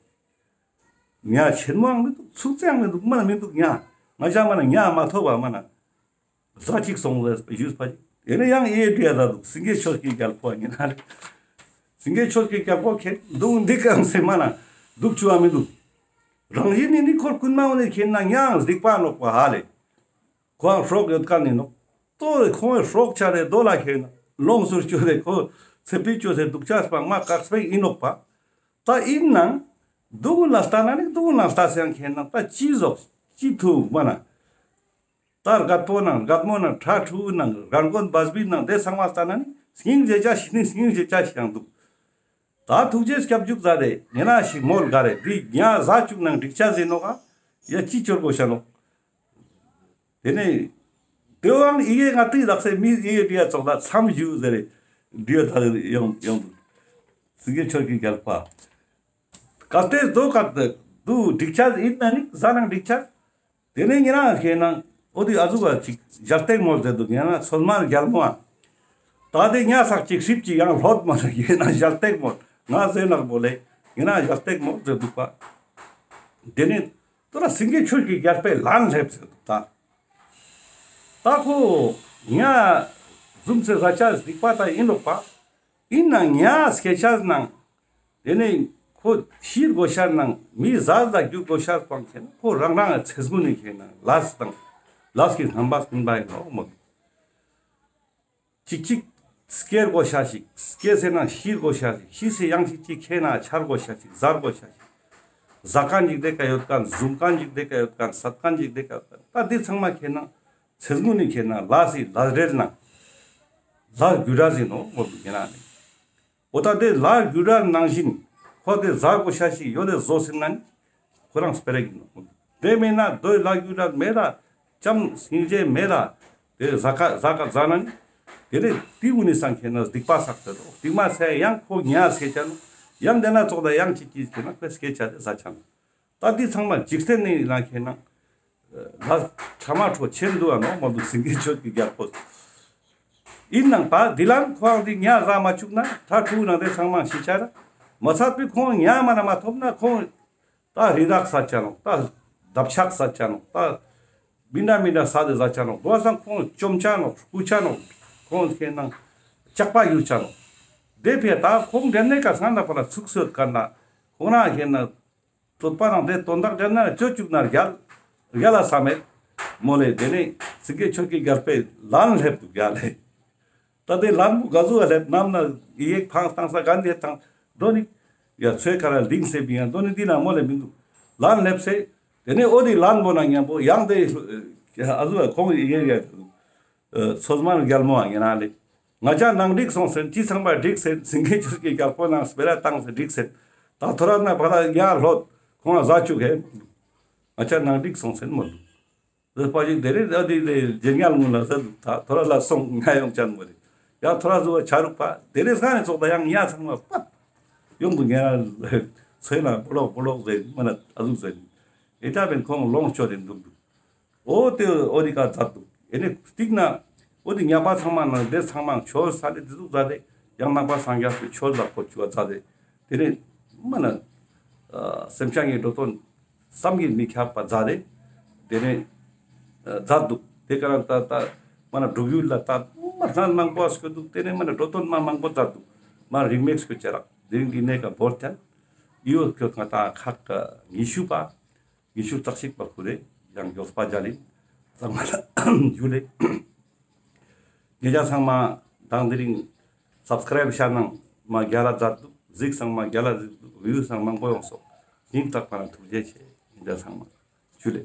ཉ་ཆེན་མོའང་མི་འདུག་ཚུགས་ཚེའང་མི་འདུག་མ་ན་མི་འདུག་ཉ། ང་ཅག་མ་ན་ཉ་མ་ཐོབ་པ་མ་ན། ཟ་ཅིག་སོང་ལས་ཞུས་པ་ཅིག་ཡིན་ན་ཡང་ཨེ་བྲིས་ཡ་ད་འདུག་སེང་གེ་ཆོས་ཀྱི་རྒྱལ་པོ་ཡིན་ན་རེད། སེང་གེ་ཆོས་ཀྱི་རྒྱལ་པོ་ཁྱེད་འདུག་འདི་གང་སེ་མ་ན་འདུག་ཆུ་བ་མི་འདུག་རང་བཞིན་ནི་ནི་འཁོར་ཀུན་མ་འོ་ནས་ཁྱེད་ན་ཡང་གཟིགས་པ་ནོག་པ་ཧ་ལེ། ཁོའང་སྲོག་ཡོད་ཀ་ནི་ནོག་ཏོ་རེ་ཁོང་བའི་སྲོག་ཆ་རེ་རྡོ་ལ་ཁྱེད་ན་ལོངས་སུ་སྤྱོད་རེ་ཁོ་ཚེ་ཕི་སྤྱོད་སེ་འདུག་ཆ་སྤང་མ་བཀག་སྤེག་ཡིན་ནོག་པ། ད་ཡིན་ནང་འདུག་ལ་ལྟ་ན་ནི་འདུག་ལ་ལྟ་སེ་ཡང་ཁྱེད་ན་ད་ཅི་ཟོག་ཅི་ཐུག་མ་ན། ད་རྒད་པོ་ནང་རྒད་མོ་ནང་ཁྲ་ཕྲུ་གུ་ནང་རྒན་རྒོན་བ་སྦི་ནང་དེ་ཚང་མ་ལྟ་ན་ནི་སྙིང་རྗེ་ཅག་ཞིག་ནི་སྙིང་རྗེ་ཅག་ཞིག་ཡང་འདུག་ད་ཐུགས་རྗེ་སྐྱབས་འཇུག་ཟ་རེ་ཉེ་རང་ཞིག་མོལ་ག་རེ་འདི་ཉ་ཟ་བཅུག་ནང་འགྲིག་ཆ་ཟིན་ནོ་ག་ཡ་ཅི་ཅོར་གོ་ཤ་ནོ། དེ་ནས་དེ་བའང་ཨི་ཡེ་ང་ཏི་ལག་སེ་མི་ཨི་ཡེ་བྲིས་ཚོགས་ལ་མཚམས་བཞུགས་ཟེར་རེ་བྲིས་ད་ཡོང་ཡོང་འདུག་སེང་གེ་ཆོས་ཀྱི་རྒྱལ་པོ་ག་ཏེ་རྡོ་ག་ཏེ་འདུག་འགྲིག་ཆ་ཡིན་ན་ནི་ཟ་ནང་འགྲིག་ཆ། དེ་ནས་ཉེ་རང་ཁེ་ན་འོ་དེ་ཨ་ཟུག་ག་ཅིག་ཞལ་སྟེགས་མོལ་ཟེར་འདུག་ཡང་ན་ཚོད་མར་རྒྱལ་མོ་ཨ། ད་དེ་ཉ་སག་ཅིག་ཧྲིབ་ཅིག་ཡང་ལྷོད་མ་རེད་ཡིན་ན་ཞལ་སྟེགས་མོལ་ང་ཟེར་ནག་པོ་ལེ་ཡིན་ན་ཞལ་སྟེགས་མོལ་ཟེར་འདུག་པ། དེ་ནས་དོ་ར་སེང་གེ་ཆོས་ཀྱི་རྒྱལ་པོས་ལན་སླེབས་ཟེར་འདུག་ད། ད་ཁོ་ཉ་ཟུམ་ཚེ་ཟ་ཆ་སྡིག་པ་ད་ཡིན་ལོག་པ། ཡིན་ན་ཉ་སྐད་ཆ་ནང་། དེ་ནས་ཁོ་ཤི་དགོས་ཤ་ནང་མི་ཟ་ལ་རྒྱུག་དགོས་ཤ་སྤང་ཁྱེད་ན་ཁོ་རང་རང་ཚེ་སྔོན་ནས་ཁྱེད་ན་ལས་དང་ལས་ཀྱི་རྣམ་པ་སྟོན་པ་ཡིན་ནོ་མོ། གཅིག་གཅིག་སྐྱེར་དགོས་ཤ་ཞིག་སྐྱེ་ཟེར་ན་ཤི་དགོས་ཤ་ཞིག་ཤི་ཟེར་ཡང་གཅིག་གཅིག་ཁྱེད་ན་ཆར་དགོས་ཤ་ཞིག་ཟར་དགོས་ཤ་ཞིག་ཟ་མཁན་ཅིག་དེ་ཀ་ཡོད་མཁན་ཟུམ་མཁན་ཅིག་དེ་ཀ་ཡོད་མཁན་སད་མཁན་ཅིག་དེ་ཀ་ཡོད་མཁན་ད་འདི་ཚང་མ་ཁྱེད་ན་ཚེ་སྔོན་ནས་ཁྱེད་ན་ལས་སི་ལས་རེད་ན་ལས་རྒྱུ་ར་ཟིན་ནོ་མོ་ཁྱེད་ན་ནི། འོ་ད་དེ་ལ་རྒྱུ་ར་ནང་བཞིན་ཁོ་དེ་ཟ་དགོས་ཤ་ཞིག་ཡོད་དེ་བཟོ་ཟིན་ན་ནི་ཁོ་རང་སྤེ་ར་གི་ནོ། དེ་མིན་ན་དོའི་ལ་རྒྱུ་ར་མེད་ལ་ལྕམ་སྙིང་རྗེ་མེད་ལ་དེ་ཟ་ཁ་ཟ་ཁ་ཟ་ན་ནི་དེ་ནི་དེ་འུ་ནི་སང་ཁྱེད་ན་སྡིག་པ་བསགས་ཏེ་རོ་སྡིག་མ་ཚེ་ཡང་ཁོ་ཉ་ཚེ་ཅན་ཡང་དེ་ན་ཙོག་ད་ཡང་ཅིག་ཅིག་ཁྱེད་ན་ཁོས་སྐད་ཆ་དེ་ཟ་ཆ་ནོ། ད་འདི་ཚང་མ་འཇིག་རྟེན་ནི་ལ་ཁྱེད་ན། ལ་ཁྲ་མ་ཁྲོ་ཆེན་འདུག་ཨ་ནོ་མ་འདུག་སེང་གེ་ཆོས་ཀྱི་རྒྱལ་པོ། ཡིན་ནང་ད་འདི་ལམ་ཁོང་འདི་ཉ་ཟ་མ་བཅུག་ན་ཁྲ་ཁྲུ་ནང་དེ་ཚང་མ་ཤི་ཆ་ར། མ་ཚད་པའི་ཁོང་ཉ་མ་ན་མ་ཐོབ་ན་ཁོང་ད་རི་དྭགས་ཟ་ཆ་ནོ་ད་འདབ་ཆགས་ཟ་ཆ་ནོ་ད། མི་འདྲ་མི་འདྲ་ས་དེ་ཟ་ཆ་ནོ་དོ་སང་ཁོང་བཅོམ་ཆ་ནོ་རྐུ་ཆ་ནོ་ཁོང་ཁྱེད་ནང་ཇག་པ་ཡུར་ཆ་ནོ། དེ་ཕེ་ད་ཁོང་འདྲ་ནས་ཀ་སང་ན་པ་ལ་ཚུགས་སོད་ཀ་ན་ཁོང་ན་ཁྱེད་ན། གྲོད་པ་ནང་དེ་དོན་དག་དྲན་ན་སྤྱོད་བཅུག་ན་རྒྱལ། རྒྱལ་ལ་བསམ་མེད། མོ་ལེ་དེ་ནས་སེང་གེ་ཆོས་ཀྱི་རྒྱལ་པོས་ལན་སླེབས་འདུག་རྒྱལ་ལེ། ད་དེ་ལན་པོ་ག་ཟུག་སླེབས་ནམ་ན་ཡིག་ཕངས་བཏང་ས་ག་འདི་དང་། འདོ་ནི། ཡ་ཚོའི་ཁ་ར་ལིང་སེ་བི་ཡང་འདོ་ནི་འདི་ན་མོ་ལེ་མི་འདུག་ལན་སླེབས་སེ། དེ་ནས་ཨོ་དེ་ལན་པོ་ན་མཉམ་པོ་ཡང་དེ། ཨ་ཟུག་ཁོང་ཡིག་ཡ་འདུག་ཚོད་མར་རྒྱལ་མོ་ཨ་ངེ་རང་ལེ། ང་ཅག་ནང་འགྲིག་སོང་ཟེར་ཅི་ཚང་མ་འགྲིག་ཟེར་སེང་གེ་ཆོས་ཀྱི་རྒྱལ་པོ་ནང་སྤེ་ར་བཏང་ཟེར་འགྲིག་ཟེར། ད་ཐོ་ར་ན་བ་ལ་ཡ་ལྷོད་ཁོང་ལ་ཟ་བཅུག་ཧེ། ང་ཅག་ནང་འགྲིག་སོང་ཟེར་མོ་ལུ། ཟེར་པ་ཞིག་དེ་རེད་ཨ་དེ་ལེ་རྗེ་ཉལ་ངུ་ལ་ཟེར་ད་ཐོ་ར་ལ་སོང་ང་ཡོང་ཅན་མོ་རེད། ཡ་ཐོ་ར་ཟུ་བ་ཆ་རུག་པ་དེ་རེད་ས་ནས་ཙོག་ད་ཡང་ཡ་ཚང་མ་པ། ཡོང་དུ་ངེ་རང་ཚོས་ན་པོ་ལོག་པོ་ལོག་ཟེར་མ་ན་ཨ་ཟུག་ཟེར། ཨེ་ད་བན་ཁོང་ལོངས་སྤྱོད་རེད་འདུག་འདུག་འོ་དེ་འོ་དེ་ག་མཛད་འདུག་ཨེ་ནས་སྟིག་ན་འོ་དེ་ཉག་པ་ཚང་མ་ནང་དེ་ཚང་མ་ཆོས་ས་ལེ་དེ་ཟུག་མཛད་དེ་ཡང་ནག་པ་སངས་རྒྱས་པའི་ཆོས་ལ་གོ་ཆུ་བ་མཛད་དེ་དེ་ནས་མ་ན་སེམས་ཅན་གྱི་འགྲོ་དོན་བསམ་གྱིས་མི་ཁྱབ་པ་མཛད་དེ་དེ་ནས་མཛད་འདུག་དེ་ག་རང་ད་ལྟ་མ་ན་འབྲུག་ཡུལ་ལ་ད་མ་སྣ་མང་པོ་སྐྱོད་འདུག་དེ་ནས་མ་ན་འགྲོ་དོན་མ་མང་པོ་མཛད་འདུག་མ་རིང་མེད་སྐྱོད་ཅེ་རག་དེ་རིང་གི་གནས་ཀ་བོར་ཐལ་ཡོད་སྐྱོད་ང་ད་ཁག་ཉི་ཤུ་པ། ཉི་ཤུ་རྩ་གཅིག་པ་ཁུ་རེ་ཡང་མགྱོགས་པ་རྒྱ་ལི་ཚང་མ་ལ་ཞུ་ལེ། ཉེ་ཆ་ཚང་མ་དང་དེ་རིང་སབ་སི་ཀ་རེབ་ཤ་ནང་མ་རྒྱ་ལ་མཛད་འདུག་གཟིགས་ཚང་མ་རྒྱ་ལ་གཟིགས་འདུག་བིའུ་ཚང་མང་པོ་ཡོང་སོང་། སྙིང་ཐག་པ་ནས་ཐུགས་རྗེ་ཆེ་ཉེ་ཆ་ཚང་མ་ཞུ་ལེ།